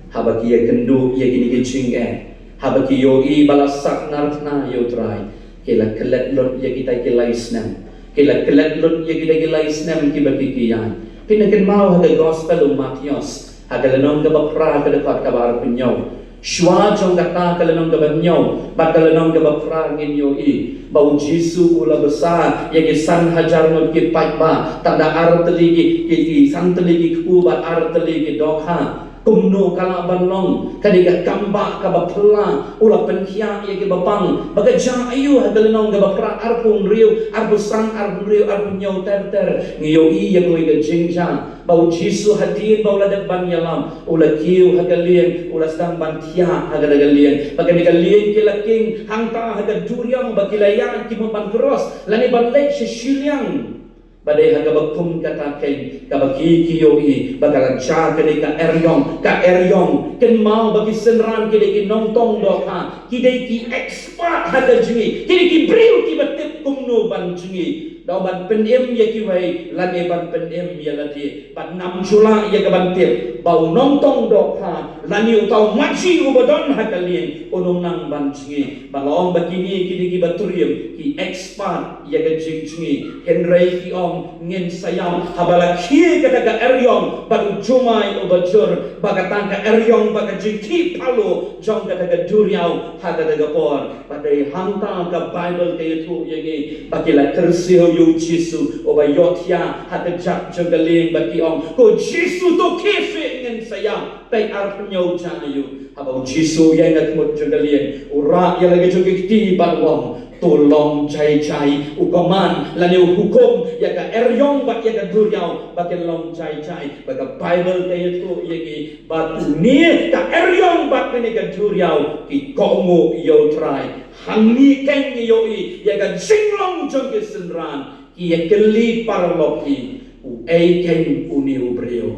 haba ki ïakynduh ïa kine ki jingeh, haba ki ïohi ba la sahnarphna ïa U Trai, ki la klet lut ïa kita ki lai snem. Ki la klet lut ïa kita ki lai snem kiba ki, ki ïaid. Phin ïa kynmaw ha ka Gospel u Mathaios, ha ka lynnong kaba phra, ka dkhot kaba arphew hynñiew. Shuwa jong kata, ka lynnong kaba hynñiew bad ka lynnong kaba phra, ngin ïohi ba U Jisu u la bsa ïa ki san hajar ngut ki paidbah, tang da ar tylli ki, ki, ki san tylli ki kpu bad ar tylli ki dohkha. Kumno ka lah ban long kane ka kambah kaba phylla? U la pynkhiah ïa kiba pang. Ba ka jia aïu? Ha ka lynnong kaba phra, arphew hynriew, arphew san, arphew hynriew, arphew hynñiew ter ter, ngi ïohi ïa kawei ka jingjia. Ba U Jisu hadien ba u la dep ban ïalam, u la kiew ha ka lieng, u la sdang ban thiah ha kata ka lieng. Ba kane ka lieng ki la king hangta ha ka duriaw, ba ki la ïaid, ki mut ban cross lane ban leit sha shiliang. Ba dei ha kaba kum kata kein kaba ki, ki ïohi ba ka la jia kane ka eriong, ka eriong. Kynmaw ba ki synran ki dei ki nongtong dohkha, ki dei ki expert ha ka jngi, ki dei ki briew kiba tip kumno ban jngi. Dei ban pynim ïa kiwei lane ban pynim ïa lade, ban ym ju lah ïa ka ban tip ba u nongtong dohkha lane uta u maji uba don ha ka lieng un ym nang ban jngi. Ba long ba kine ki dei kiba triem, ki expert ïa ka jingjngi. Hynrei ki ong, ngin sa ïam. Haba la khie kata ka eriong bad u jumai uba jur, ba kata ka eriong, ba ka jingkhih palo jong kata ka duriaw ha kata ka por. Ba dei hangta ka Baibl ka ïathuh ïa ngi ba ki la kyrsiew ïa U Jisu uba ïohthiah ha ka kjat jong ka lieng, ba ki ong, ko Jisu, to khie seh, ngin sa ïam. Peit, arphew hynñiew, jia aïu? Haba U Jisu u ïeng ha khmut jong ka lieng, u rah ïa la ki jong ki kti bad u ong, to long jai jai. U command lane u hukum ïa ka eriong bad ïa ka duriaw ba kin long jai jai. Ba ka Baibl ka ïathuh ïa ngi ba une ka eriong bad kane ka duriaw ki kohnguh ïa U Trai. Hangne kein ngi ïohi ïa ka jinglong jong ki synran. Ki ïakylli paralok hi, uei kein une u briew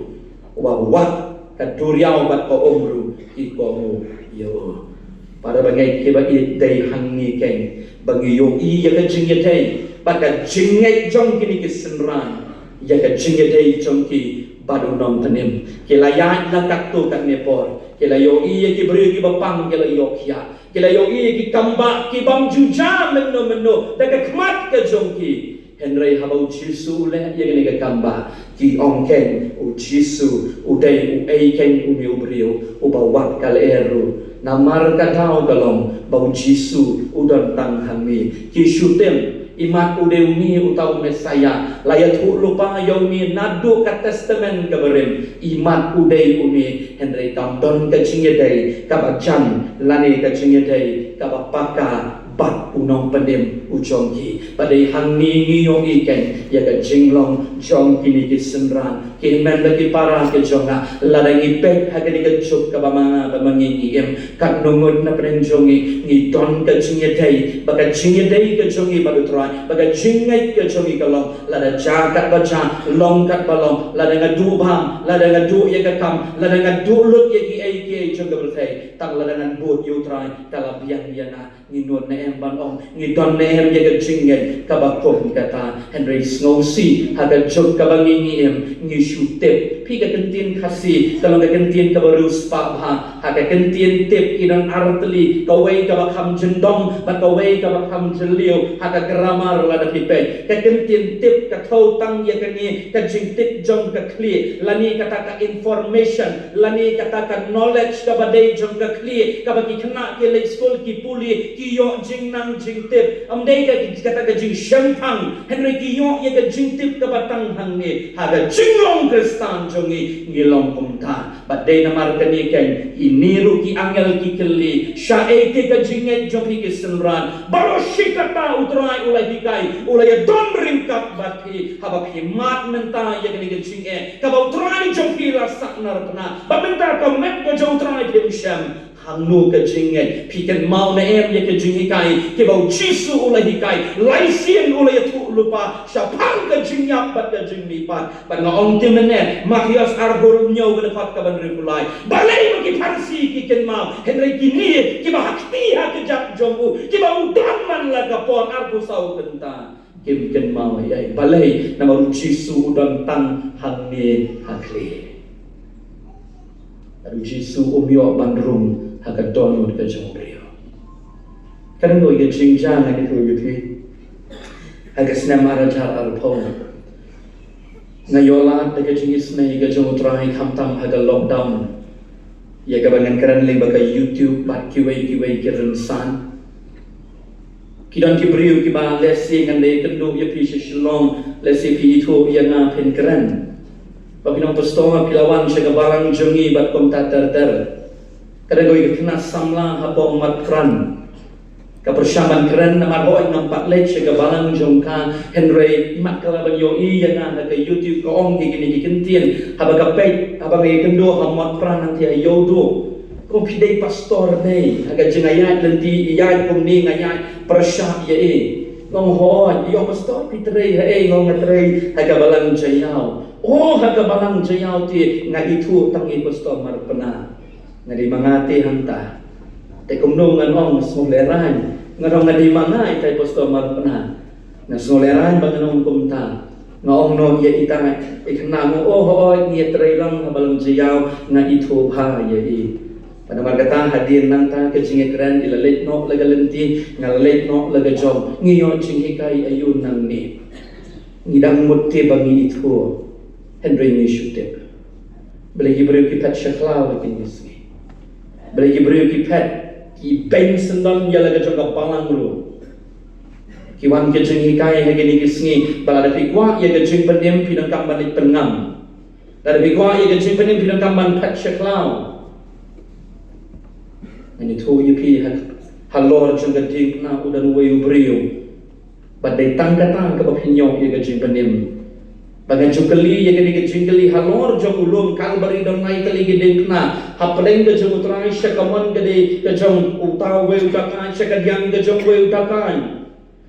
uba wat ka duriaw bad ka um ruh ki kohnguh ïa u? Para bangeit kiba ïeit, dei hangne kein ba ngi ïohi ïa ka jingïadei bad ka jingngeit jong kine ki synran, ïa ka jingïadei jong ki bad U Nongpynim. Ki la ïaid la katto katne por, ki la ïohi ïa ki briew kiba pang, ki la ïoh khiah, ki la ïohi ïa ki kambah ki bym ju jia mynno mynno da ka khmat ka jong ki. Hynrei haba U Jisu u leh ïa kane ka kambah, ki ong kein, U Jisu u dei uei kein une u briew uba wat ka lyer ruh? Namar ka daw ka long ba U Jisu u don tang hangne. Ki shu tip, imat u dei une uta u Messaïah, la ïathuh lypa ïa une naduh ka Testament kaba rim. Imat u dei une, hynrei kam don ka jingïadei kaba jan lane ka jingïadei kaba paka bad U Nongpynim u jong ki. Ba dei hangne ngi ïohi kein ïa ka jinglong jong kine ki synran. Ki hynmen bad ki para ki jong nga, lada ngi peit ha kane ka juk kaba ma nga bad ma ngi ngi im, katno ngut na pdeng jong ngi ngi don ka jingïadei, ba ka jingïadei ka jong ngi bad U Trai, ba ka jingngeit ka jong ngi ka long, lada jia katba jia, long katba long, lada nga duh bam, lada nga duh ïa ka kam, lada nga duh lut ïa kiei kiei jong ka pyrthei, tang lada ngan bud ïa U Trai ka la biang ïa nga. Ngi nud ne em ban ong, ngi don ne em ïa ka jingngeit kaba kum kata? Hynrei sngewsih, ha ka juk kaba ngi ngi im, ngi shu tip. Ka kyntien Khasi ka long ka kyntien kaba riewspah bha. Ha ka kyntien tip ki don ar tylli, kawei kaba kham jyndong bad kawei kaba kham jylliew ha ka grammar lada phi peit. Ka kyntien tip ka thew tang ïa kane ka jingtip jong ka khlieh, lane kata ka information, lane kata ka knowledge kaba dei jong ka khlieh, kaba ki khynnah ki leit skul ki pule, ki ïoh jingnang jingtip. Ym dei ka, kata ka jingshemphang, hynrei ki ïoh ïa ka jingtip kaba tang hangne. Ha ka jinglong Khristan jong ngi, ngi long kumta. Bad dei namar kane keiñ, ine ruh ki angel ki kylli, shaei te ka jingngeit jong phi ki synran? Baroh shi katta U Trai u la hikai, u la ïadon ryngkat bad phi, haba phi mad mynta ïa kane ka jingeh kaba U Trai jong phi la sahnarphna. Bad mynta ka met ka jong U Trai phim shem. Hangno ka jingngeit? Phi kynmaw ne em ïa ka jinghikai kiba U Jisu u la hikai? Lai sien u la ïathuh lypa shaphang ka jingïap bad ka jingmihpat. Bad nga ong te mynne, Mathaios arphew hynñiew ka dkhot kaba hynriewphew lai. Balei ba ki Pharisi ki kynmaw, hynrei kine kiba ha kti ha kjat jong u, kiba u don man la ka por arphew saw kynta, kim kynmaw ïa i? Balei? Namar U Jisu u don tang hangne ha khlieh. Bad U Jisu um ïoh ban rung ha ka dohnud ka jong u briew. Ka dang ïa ka jingjia ngan ïathuh ïa phi. Ha ka snem ar hajar arphew, nga ïoh lad da ka jingisynei ka jong U Trai, khamtam ha ka lockdown, ïa kaba ngan kren lyngba ka YouTube bad kiwei kiwei ki rynsan. Ki don ki briew kiba lehse ngan dei kynduh ïa phi sha Shillong, lehse phi ithuh ïa nga, phin kren ba phin ong, Pastor, phi la wan sha ka balang jong ngi bad kumta ter ter. Ka dang ïa ka khynnah samla hapoh Motphran. Ka pyrshang ban kren namar hooid ngam pat leit sha ka balang jong ka, hynrei imat ka lah ban ïohi ïa nga ha ka YouTube, ka ong ïa kine ki kyntien haba ka peit, haba nga ïakynduh ha Motphran hangtei ha Ïewduh. Ka ong, phi dei pastor ne? Ha ka jingïaid lynti ïaid kumne nga ïaid pyrshah ïa i. Nga ong, hooid. Ïoh pastor, phi trei haei? Nga ong, nga trei ha ka balang Jaïaw. Oh, ha ka balang Jaïaw te nga ithuh tang ïa i Pastor Marpna. Nga dei ma nga te hangta. Te kumno ngan ong, nga sngewlehraiñ. Ngan ong nga dei ma nga itai Pastor Marpna. Nga sngewlehraiñ ba ngan ong kumta. Nga ong noh ïa itai i khynnah, nga ong, oh hooid, ngi ïatrei lang ha balang Jaïaw, nga ithuh bha ïa i. Bad namar kata hadien nangta ka jingïakren i la leit noh la ka lynti, nga la leit noh la ka jong. Ngi ïoh jinghikai aïu nangne? Ngi dang mut te ba ngi ithuh, hynrei ngi shu tip. Balei ki briew ki phet sha khlaw ha kine ki sngi? Balei ki briew ki phet, ki beiñ syndon ïa la ka jong ka balang ruh? Ki wan ka jinghikai ha kine ki sngi ba lada phi kwah ïa ka jingpynim phi donkam ban leit pynngam. Lada phi kwah ïa ka jingpynim phi donkam ban phet sha khlaw. Ngan ïathuh ïa phi, ha, halor jong ka diengphna u don uwei u briew. Bad dei tang kata kaba phin ïoh ïa ka jingpynim. Ba ngan ju kylli ïa kane ka jingkylli, halor jong u lum Kalbari don lai tylli ki diengphna. Hapdeng ka jong U Trai sha kamon ka dei ka jong uta uwei u dakai, sha kadiang ka jong uwei u dakai.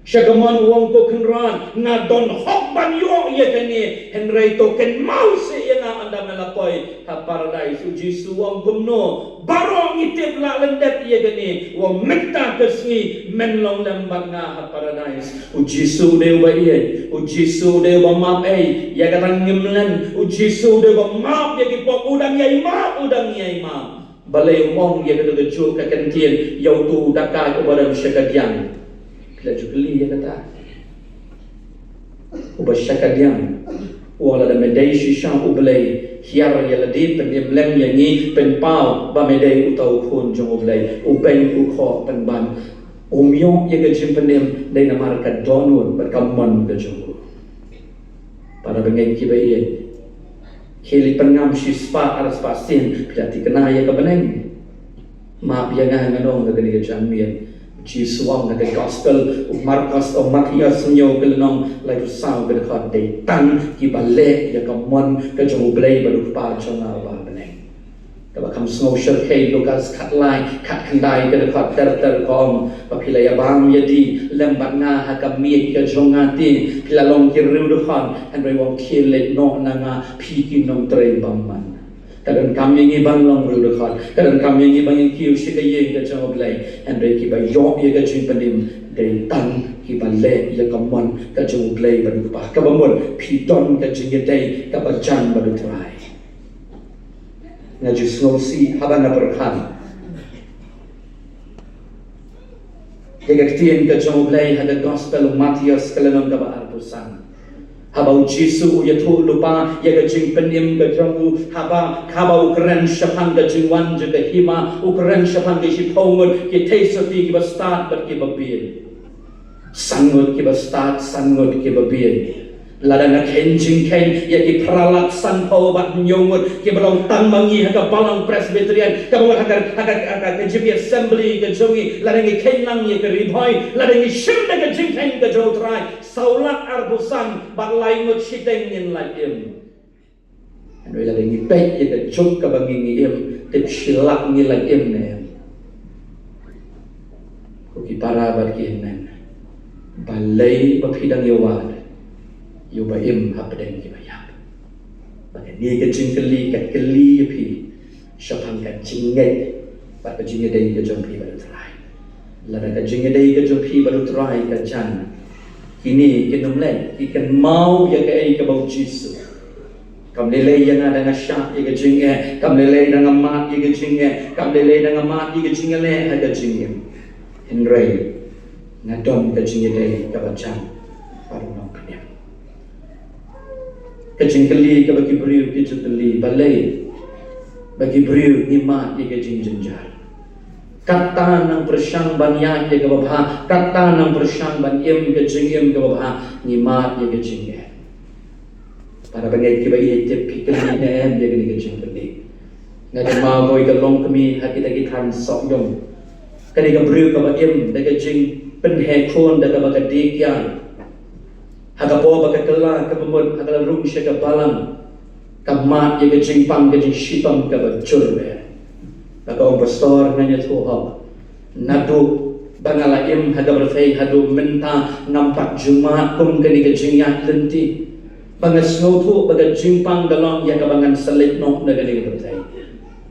Sha kamon u ong, ko Kynrad, nga don hok ban ïoh ïa kane, hynrei to kynmaw seh ïa nga ynda men la poi ha Paradais. U Jisu u ong kumno? Baroh ngi tip lah lyndet ïa kane. U ong mynta ka sngi men long lem bad nga ha Paradais. U Jisu u dei uba ïeit, U Jisu u dei uba map ei, ïa kata ngim len. U Jisu u dei uba map ïa ki pop, u dang ïai map, u dang ïai map. Balei u ong ïa kata kajuh ka kyntien ïa uto u dakai uba don sha kadiang? Phi la ju kylli ïa kata? Uba sha kadiang u ong lada me dei shisha U Blei, hiar ïa lade, pynim lem ïa ngi, pynpaw ba me dei uta u khun jong U Blei. U beiñ u khoh pynban. Um ïoh ïa ka jingpynim dei namar ka dohnud bad ka mon ka jong u. Para bangeit kiba ïeit, khie leit pynngam shispah arspah sien, phi la thikna ïa ka bneng. Map ïa nga, ngan ong ha kane ka janmiet. Jisu u ong ha ka gospel u Markos, u Mathaios hynñiew ka lynnong, laiphew saw ka dkhot, dei tang kiba leh ïa ka mon ka jong U Blei bad U Kpa jong nga uba ha bneng. Kaba kham sngewsyrkhei, Lukas khatlai, khatkhyndai ka dkhot ter ter ka ong ba phi la ïabam ïadih lem bad nga ha ka miej ka jong nga te, phi la long ki riewdkhot, hynrei u ong khie leit noh na nga phi ki nongtrei bymman. Ka donkam ïa ngi ban long riewdkhot, ka donkam ïa ngi ban ïa kiew sha ka ïing ka jong U Blei, hynrei kiba ïoh ïa ka jingpynim dei tang kiba leh ïa ka mon ka jong U Blei bad U Kpa. Kaba mut phi don ka jingïadei kaba jan bad U Trai. Nga ju sngewsih haba nga pyrkhat ïa ka ktien ka jong U Blei ha ka gospel u Mathaios ka lynnong kaba arphew san, haba U Jisu u ïathuh lypa ïa ka jingpynim ka jong u, haba, haba u kren shaphang ka jingwan jong ka hima, u kren shaphang ki shiphew ngut ki theisotti kiba stad bad kiba bieit. San ngut kiba stad, san ngut kiba bieit. Lada nga kheiñ jingkheiñ ïa ki phra lak sanphew bad hynñiew ngut kiba long tang ma ngi ha ka Balang Presbyterian, kaba mut ha ka, ha ka, ha ka, ka G B Assembly ka jong ngi, lada ngi kheiñ lang ïa ka Ri Bhoi, lada ngi shim da ka jingkheiñ ka jong U Trai, saw lak arphew san bad lai ngut shiteng ngin lait im. Hynrei lada ngi peit ïa ka juk kaba ngi, ngi im, tip shi lak ngi lait im ne em? Ko ki para bad ki hynmen, balei ba phi dang ïawad ïa uba im hapdeng kiba ïap? Ba kane ka jingkylli ka kylli ïa phi shaphang ka jingngeit bad ka jingïadei ka jong phi bad U Trai. Lada ka jingïadei ka jong phi bad U Trai ka jan, kine kin ym leh, ki kynmaw ïa kaei kaba U Jisu. Kam lei lei ïa nga da nga shah ïa ka jingeh, kam lei lei da nga mad ïa ka jingeh, kam lei lei da nga mad ïa ka jingeh ha ka jingim. Hynrei nga don ka jingïadei kaba jan bad U Nongpynim. Ka jingkylli kaba ki briew ki ju kylli, balei ba ki briew ngi mad ïa ka jingjynjar? Katta nang pyrshang ban ïaid ïa kaba bha, katta nang pyrshang ban im ka jingim kaba bha, ngi mad ïa ka jingeh. Para bangeit kiba ïeit, tip phi kylli ne em ïa kane ka jingkylli? Nga kynmaw kawei ka longkmie ha kita ki thaiñ Sohiong. Kane ka briew kaba im da ka jingpynheh khun da kaba ka die kiar. Ha ka por ba ka kylla kaba mut ha ka la rung sha ka balang, ka mad ïa ka jingpang ka jingshitom kaba jur bha. Ba ka ong, Pastor, ngan ïathuh hok, naduh ba nga la im ha ka pyrthei haduh mynta ngam pat ju mad kum kane ka jingïaid lynti. Ba nga sngewthuh ba ka jingpang ka long ïa kaba ngan sa leit noh na kane ka pyrthei.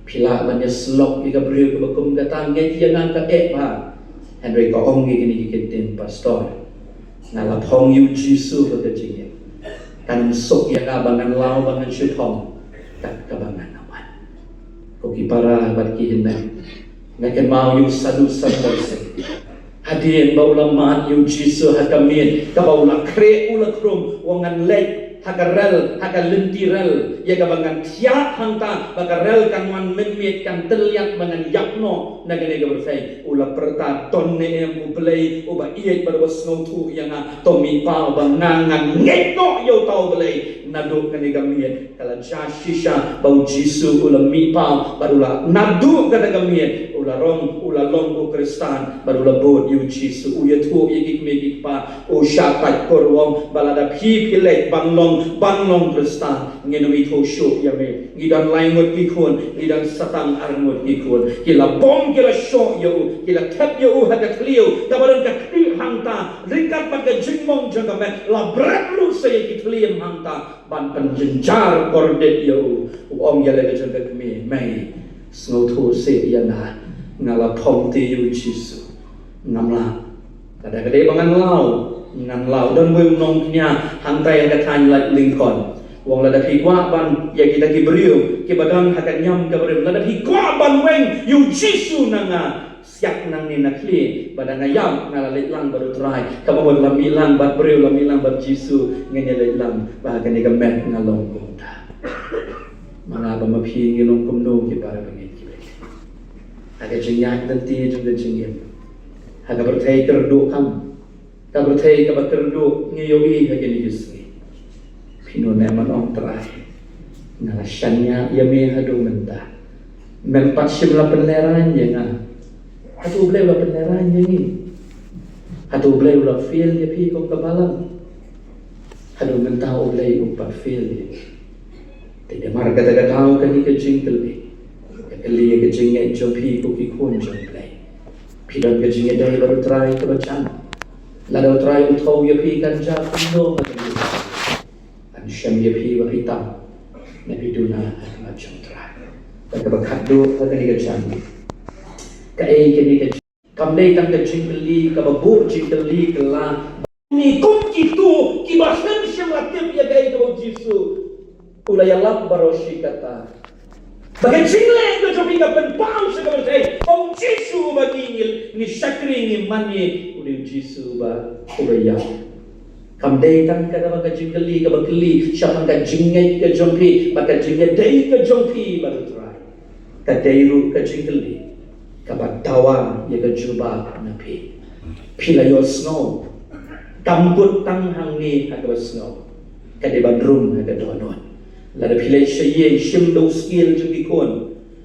Phi lah ban ïasyllok ïa ka briew kaba kum kata, ngeit ïa nga ka eh bha. Hynrei ka ong ïa kine ki kyntien, Pastor, nga la phong ïa U Jisu ha ka jingim. Kan ym suk ïa nga ba ngan law ba ngan shu phong kat kaba ngan wan. Ko ki para bad ki hynmen, nga kynmaw ïa u Sadhu Sundar Singh. Hadien ba u la mad ïa U Jisu ha ka miet kaba u la khreh u la khrum, u ong, ngan leit ha ka rel, ha ka lynti rel ïa kaba ngan thiah hangta ba ka rel kan wan mynmiet, kan tylliat ba ngan ïap noh na kane ka pyrthei. U la pyrta, don ne em U Blei uba ïeit bad uba sngewthuh ïa nga? To mih paw ba nga ngan ngeit noh ïa uta U Blei. Naduh kane ka miet ka la jia shisha ba U Jisu u la mih paw bad u la, naduh kata ka miet u la rong, u la long u Khristan bad u la bud ïa U Jisu. U ïathuh ïa ki kmie ki kpa, u shah pait kur, u ong ba lada phi phi leit ban long, ban long Khristan, ngin ym ithuh shuh ïa me. Ngi don lai ngut ki khun, ngi don sa tang ar ngut ki khun. Ki la bom, ki la shoh ïa u, ki la thep ïa u ha ka thliew kaba don ka khlieh hangta, ryngkat bad ka jingmong jong ka met, la bret ruh sa ïa ki thliew hangta ban pynjynjar kordit ïa u. U ong ïa la ka jong ka kmie, mei, sngewthuh seh ïa nga, nga la phong te ïa U Jisu. Ngam lah. Lada ka dei ba ngan law, ngan law. Don wei u nongkñia hangtai ha ka thaiñ Laitlingkot. U ong, lada phi kwah ban, ïa kita ki briew kiba don ha ka niam ka barim, lada phi kwah ban weng ïa U Jisu na nga, siat nangne na khlieh, ba da nga ïap nga la leit lang bad U Trai. Kaba mut la mih lang bad briew, la mih lang bad Jisu, ngan ïa leit lang ba ha kane ka met nga long kumta. Ma nga bad ma phi ngi long kumno ki para bangeit kiba ïeit? Ha ka jingïaid lynti jong ka jingim, ha ka pyrthei kyrduh kam, ka pyrthei kaba kyrduh ngi ïohi ha kine ki sngi. Phi nud ne em ban ong, Trai, nga la shaniah ïa me haduh mynta, mem pat shym la pynlehraiñ ïa nga. Hato U Blei u la pynlehraiñ ïa ngi? Hato U Blei u la fail ïa phi kum ka balang? Haduh mynta U Blei um pat fail ïa ngi. Te namar kata ka daw kane ka jingkylli, ka kylli ïa ka jingngeit jong phi ko ki khun jong U Blei. Phi don ka jingïadei bad U Trai kaba jan? Lada U Trai u thew ïa phi, kan jia kumno ha kane ka jingim? Kan shem ïa phi ba phi tam, ne phi duna ha khmat jong U Trai? Bad kaba khatduh ha kane ka jingim, kaei kane ka jing-, kam dei tang ka jingkylli kaba buh jingkylli kylla. Ngi kum kito kiba shym shym la tip ïa kaei kaba U Jisu u la ïalap baroh shi katta. Ba ka jingleh ka jong phi ka pynpaw sha ka pyrthei ba u Jisu uba ngi, ngi, ngi shakri, ngi mane, u dei u Jisu uba, uba ïap. Kam dei tang kata ba ka jingkylli kaba kylli shaphang ka jingngeit ka jong phi bad ka jingïadei ka jong phi bad u Trai. Ka dei ruh ka jingkylli kaba dawa ïa ka jubab na phi. Phi la ïohsngew. Kam kut tang hangne ha kaba sngew, ka dei ban rung ha ka dohnud. Lada phi leit sha ïing, shim da u skel jong ki khun.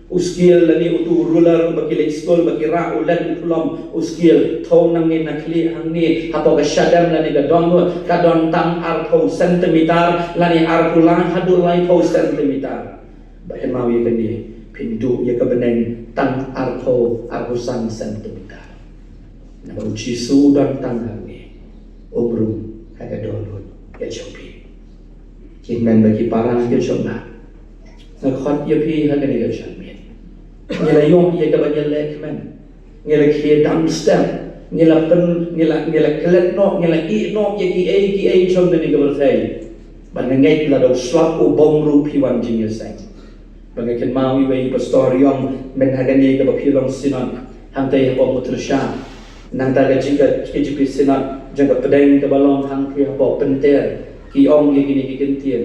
U skel lane utu u ruler ba ki leit skul ba ki rah, u leh u phlom, u skel, thew nangne na khlieh hangne hapoh ka shadem lane ka dohnud ka don tang arphew centimeter lane arphew lai haduh laiphew centimeter. Ba kynmaw ïa kane, phin duh ïa ka bneng tang arphew, arphew san centimeter. Naba u Jisu u don tang hangne, um rung ha ka dohnud ka jong phi. Ki hynmen bad ki para ka jong nga, nga khot ïa phi ha kane ka janmiet. Ngi la ïoh ïa kaba ngi la leh kmen. Ngi la khie dam step. Ngi la pyn, ngi la, ngi la klet noh, ngi la ïeh noh ïa kiei kiei jong kane ka pyrthei. Ba nga ngeit lada u slap u bom ruh phi wan jingïaseng. Ba nga kynmaw iwei i pastor ïong, mynta ha kane kaba phi long synod, hangtei hapoh Mutyrshah. Nangta ka jing ka, ka jingpynïasynod jong ka pdeng kaba long hangtei hapoh Pynter, ki ong ïa kine ki kyntien.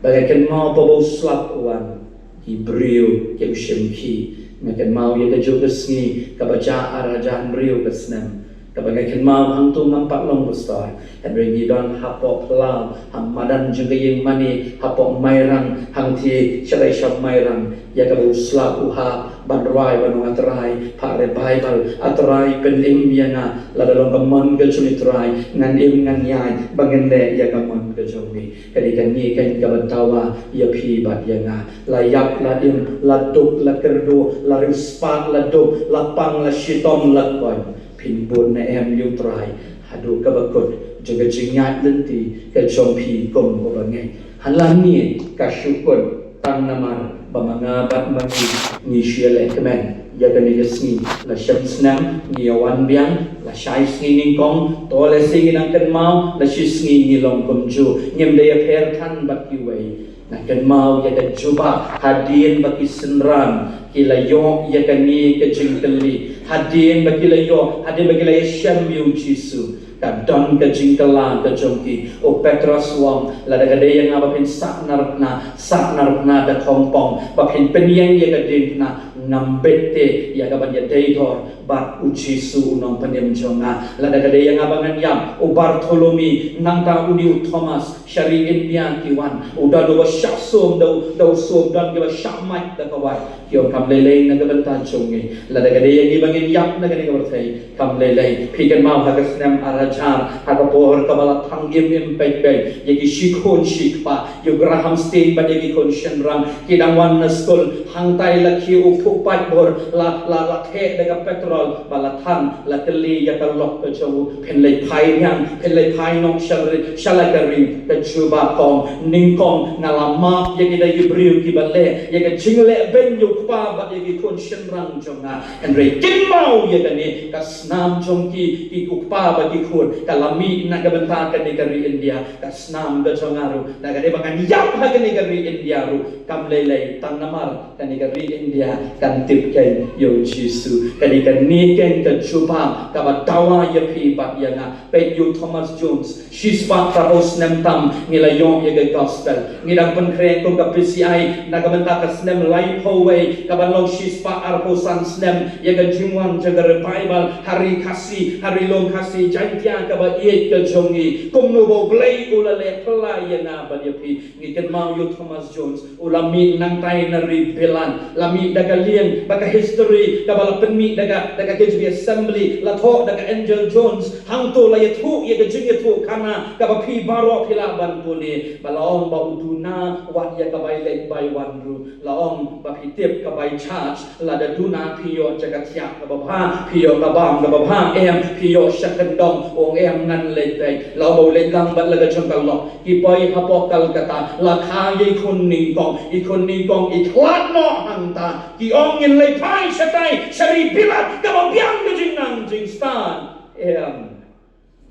Ba nga kynmaw ba u slap u wan, ki briew ki u shim khih. Nga kynmaw ïa kajuh ka sngi kaba jia ar hajar hynriew ka snem, kaba nga kynmaw hangto ngam pat long pastor. Hynrei ngi don hapoh phyllaw ha madan jong ka ïing mane hapoh Mairang, hangtei sha dei sha Mairang, ïa kaba u slap u hap ban rwai ban ong, A Trai, phah re Baibl, A Trai, pynim ïa nga, lada long ka mon ka jong i Trai, ngan im ngan ïaid ba ngan leh ïa ka mon ka jong me. Ka dei kane keiñ kaba dawa ïa phi bad ïa nga. La ïap la im, la duk la kyrduh, la riewspah la duk, la pang la shitom la koit, phin bud ne em ïa u Trai haduh kaba kut jong ka jingïaid lynti ka jong phi kum uba ngeit. Hanlane ka shu kut tang namar ba ma nga bad ma ngi ngi shu ïaleh kmen ïa kane ka sngi. La shem snem ngi ïa wan biang, la shai sngi nyngkong, to lehse ngi nang kynmaw, la shi sngi ngi long kumjuh, ngim da ïapher than bad kiwei. Nga kynmaw ïa ka jubab hadien ba ki synran ki la ïoh ïa kane ka jingkylli, hadien ba ki la ïoh, hadien ba ki la ïashem ïa u Jisu, ka don ka jingkylla ka jong ki. U Petros u ong, lada ka dei ïa nga ba phin sahnarphna, sahnarphna da khongpong, ba phin pynïeng ïa ka diengphna, ngam bit te ïa ka ban ïadei dor bad u Jisu u nongpynim jong nga. Lada ka dei ïa nga ba ngan ïap, u Bartholomew, nangta une u Thomas, sha ri India ki wan. U don uba shah sum, da u, da u sum, don kiba shah mait da ka wai. Ki ong kam lei lei na ka bynta jong ngi. Lada ka dei ïa ngi ba ngin ïap na kane ka pyrthei, kam lei lei. Phi kynmaw ha ka snem ar hajar, ha ka por kaba la thang im im peit peit, ïa ki shikhun shikpa, ïa u Graham Staines bad ïa ki khun shynrang, ki dang wan na skul, hangtai la khie u phuh paitbor, la, la, la theh da ka petrol, ba la than, la kylli ïa ka lok ka jong u, phin leit phai biang, phin leit phai noh sha la, sha la ka ri, ka jubab ka ong, nyngkong nga la map ïa kita ki briew kiba leh ïa ka jingleh beiñ ïa u kpa bad ïa ki khun shynrang jong nga. Hynrei kynmaw ïa kane, ka snam jong ki, ki u kpa bad ki khun, ka la mih na ka bynta kane ka ri India, ka snam ka jong nga ruh, na ka dei ba ngan ïap ha kane ka ri India ruh, kam lei lei, tang namar kane ka ri India kan tip keiñ ïa u Jisu. Ka dei kane keiñ ka jubab kaba dawa ïa phi bad ïa nga. Peit ïa u Thomas Jones, shispah phra phew snem tam ngi la ïoh ïa ka gospel. Ngi dang pynkhreh kum ka P C I na ka bynta ka snem laiphew wei, kaban long shispah arphew san snem ïa ka jingwan jong ka revival ha ri Khasi, ha ri lum Khasi Jaiñtia kaba ïeit ka jong ngi. Kumno ba U Blei u la leh phylla ïa nga bad ïa phi. Ngi kynmaw ïa u Thomas Jones, u la mih nangtai na ri Bilan, la mih da ka lieng, da ka history kaba la pynmih da ka, da ka K J V Assembly, la thoh da ka Angel Jones. Hangto la ïathuh ïa ka jingïathuhkhana kaba phi baroh phi lah ban pule, ba la ong ba u duna wat ïa ka bai leit bai wan ruh. La ong ba phi tip ka bai church, lada duna phi ïoh jaka thiah kaba bha, phi ïoh ka bam kaba bha, em, phi ïoh sha kyndong, ong em ngan leit beit. La ong ba u leit lang bad la ka jong ka lok. Ki poi hapoh Kolkata, la kha ïa i khun nyngkong, i khun nyngkong i khlad noh hangta. Ki ong ngin leit phai shatai, sha ri Bilat, kaba biang ka jingnang jingstad. Em.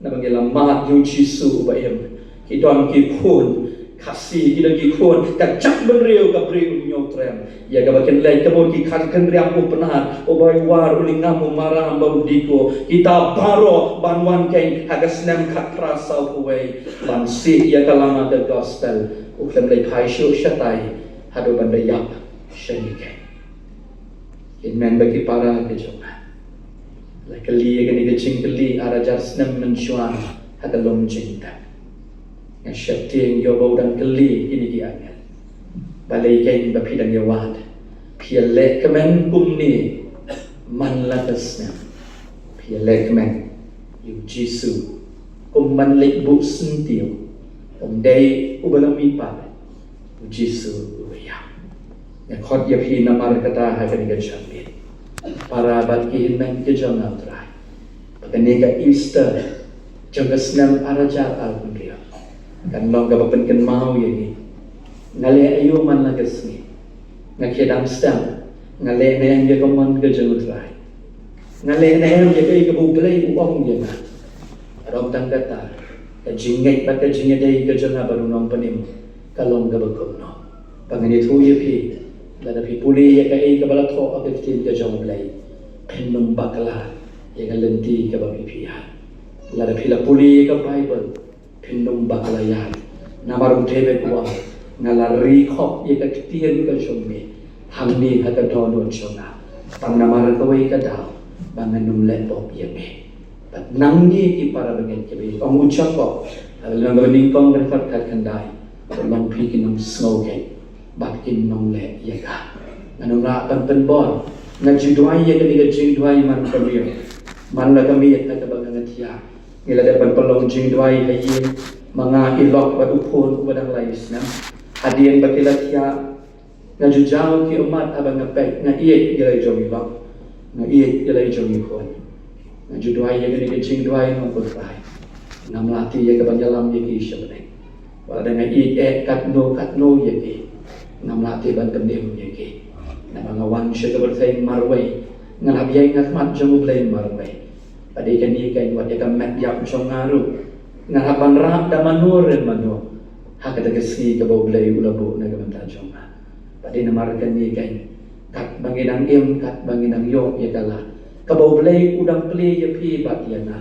Naba ngi la mad ïa u Jisu uba im. Ki don ki khun, Khasi ki dang ki khun ka jaitbynriew ka Bri U Hynñiewtrep. Ïa kaba kin leit ka bun ki khat kynriam u Pnar, u Baiwar, u Lyngngam, u Maram bad u Diko. Kita baroh ban wan kein ha ka snem khatphra sawphew wei ban sih ïa ka lama ka gospel. U khlem leit phai shuh shatai haduh ban da ïap sha ngi kein. Hynmen ba ki para ka jong nga la kylli ïa kane ka jingkylli ar hajar snem mynshuwa ha ka lum jingtep. Nga sheptieng ïa uba u dang kylli kine ki angel. Balei kein ba phi dang ïa wad? Phi ïa leh kmen kumne man la ka snem? Phi ïa leh kmen ïa u Jisu kum ban leit buh syntiew? Um dei uba la mihpat, u Jisu uba ïap. Nga khot ïa phi namar kata ha kane ka janmiet, para bad ki hynmen ki jong nga, U Trai, ba kane ka Easter jong ka snem ar hajar arphew hynriew kan long kaba pynkynmaw ïa ngi. Nga leh aïu man la ka sngi? Nga khie dang sdang? Nga leh ne em ïa ka mon ka jong U Trai? Nga leh ne em ïa kaei kaba U Blei u ong ïa nga? Haduh tang kata, ka jingngeit bad ka jingïadei ka jong nga bad u Nongpynim ka long kaba kumno? Ba ngan ïathuh ïa phi, lada phi pule ïa kaei kaba la thoh ha ka ktien ka jong U Blei, phin ym bakla ïa ka lynti kaba phi phi ïaid. Lada phi la pule ïa ka Baibl, phin ym bakla ïaid. Namar u David u ong, nga la ri khop ïa ka ktien ka jong me hangne ha ka dohnud jong nga, tang namar kawei ka daw ba ngan ym leh pop ïa me. Bad nangne ki para bangeit kiba ïeit, ong u Jakob ha ka lynnong kaba nyngkong ka dkhot khatkhyndai, to long phi ki nongsngew kein bad ki nongleh ïa ka. Ngan ym lah ban pynbor. Nga ju duwai ïa kane ka jingduwai man ka miet, man la ka miet ha kaba nga ngeit ïa ngi la dep ban pynlong jingduwai ha ïing, ma nga, i lok bad u khun uba dang lai snem. Hadien ba ki la thiah, nga ju jaw ki ummat haba nga peit, nga ïeit ïa la i jong i lok, nga ïeit ïa la i jong i khun. Nga ju duwai ïa kane ka jingduwai, Nongpynim, ngam lah te ïa ka ban ïalam ïa ki sha bneng. Wat lada nga ïeit eh katno katno ïa ki, ngam lah te ban pynim ïa ki. Namar nga wan sha ka pyrthei marwei, ngan hap ïaid ha khmat jong U Blei marwei. Bad dei kane kein, wat ïa ka met ïap jong nga ruh ngan hap ban rah da mano re mano ha kata ka sngi kaba U Blei u la buh na ka bynta jong nga. Bad dei namar kane kein, katba ngi dang im, katba ngi dang ïoh ïa ka lad kaba U Blei u dang plie ïa phi bad ïa nga.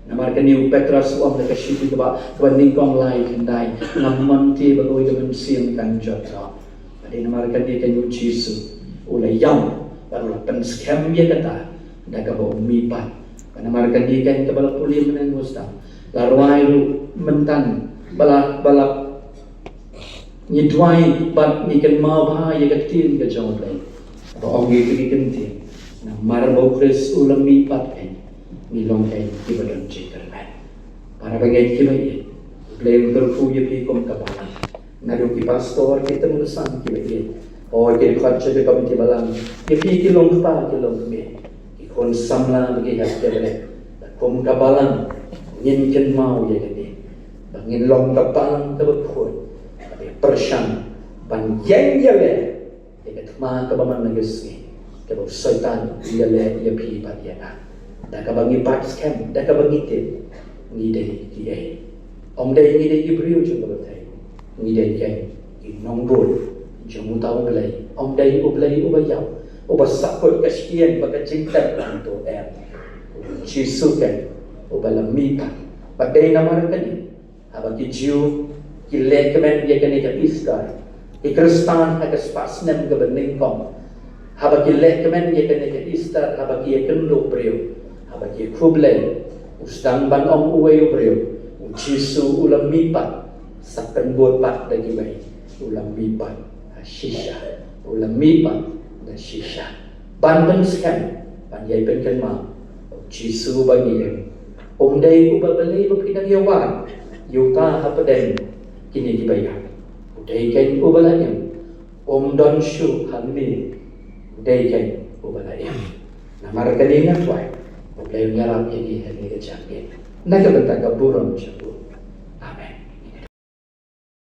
Namar kane u Petros u ong ha ka shithi kaba, kaba nyngkong lai khyndai, ngam mon te ba kawei ka mynsiem kan jot noh. Bad dei namar kane kein u Jisu u la ïam bad u la pynskhem ïa kata da kaba u mihpat. Bad namar kane kein kaba la pule mynne mynstep, la rwai ruh mynta, ba la, ba la ngi duwai bad ngi kynmaw bha ïa ka ktien ka jong U Blei ba ong ïa kane ka ktien, namar ba u Khrist u la mihpat kein, ngi long kein kiba don jingkyrmen. Para bangeit kiba ïeit, U Blei un kyrkhu ïa phi kum ka balang. Naduh ki pastor, ki tymmen basan kiba ïeit, hooid ki dkhot jong ka komiti balang, ïa phi ki longkpa ki longkmie, ki khun samla ba ki hap ïa leh, ba kum ka balang ngin kynmaw ïa kane, ba ngin long ka balang kaba khuid, kaba pyrshang ban ïeng ïaleh ïa ka thma kaba man la ka sngi, kaba u Soitan u ïaleh ïa phi bad ïa nga. Da kaba ngi bat skhem, da kaba ngi tip ngi dei kiei. Ym dei ngi dei ki briew jong ka pyrthei, ngi dei kein ki nongbud jong uta U Blei. Ym dei U Blei uba ïap, uba sahkut ka shyieng bad ka jingtep lang to em. U Jisu kein uba la mihpat. Bad dei namar kane, haba ki Jiw ki leh kmen ïa kane ka Easter, ki Khristan ha ka spah snem kaba nyngkong, haba ki leh kmen ïa kane ka Easter, haba ki ïakynduh briew, haba ki khublei, u sdang ban ong uwei u briew, u Jisu u la mihpat, sa pynbud pat da kiwei, u la mihpat ha shisha, u la mihpat da shisha. Ban pynskhem, ban ïai pynkynmaw, u Jisu ba ngi im, um dei uba balei ba phi dang ïa wad ïa uta hapdeng kine kiba ïap. U dei kein uba la im, um don shuh hangne, u dei kein uba la im. Namar kane nga duwai, U Blei un ïarap ïa ngi ha kane ka janmiet na ka bynta ka burom jong u.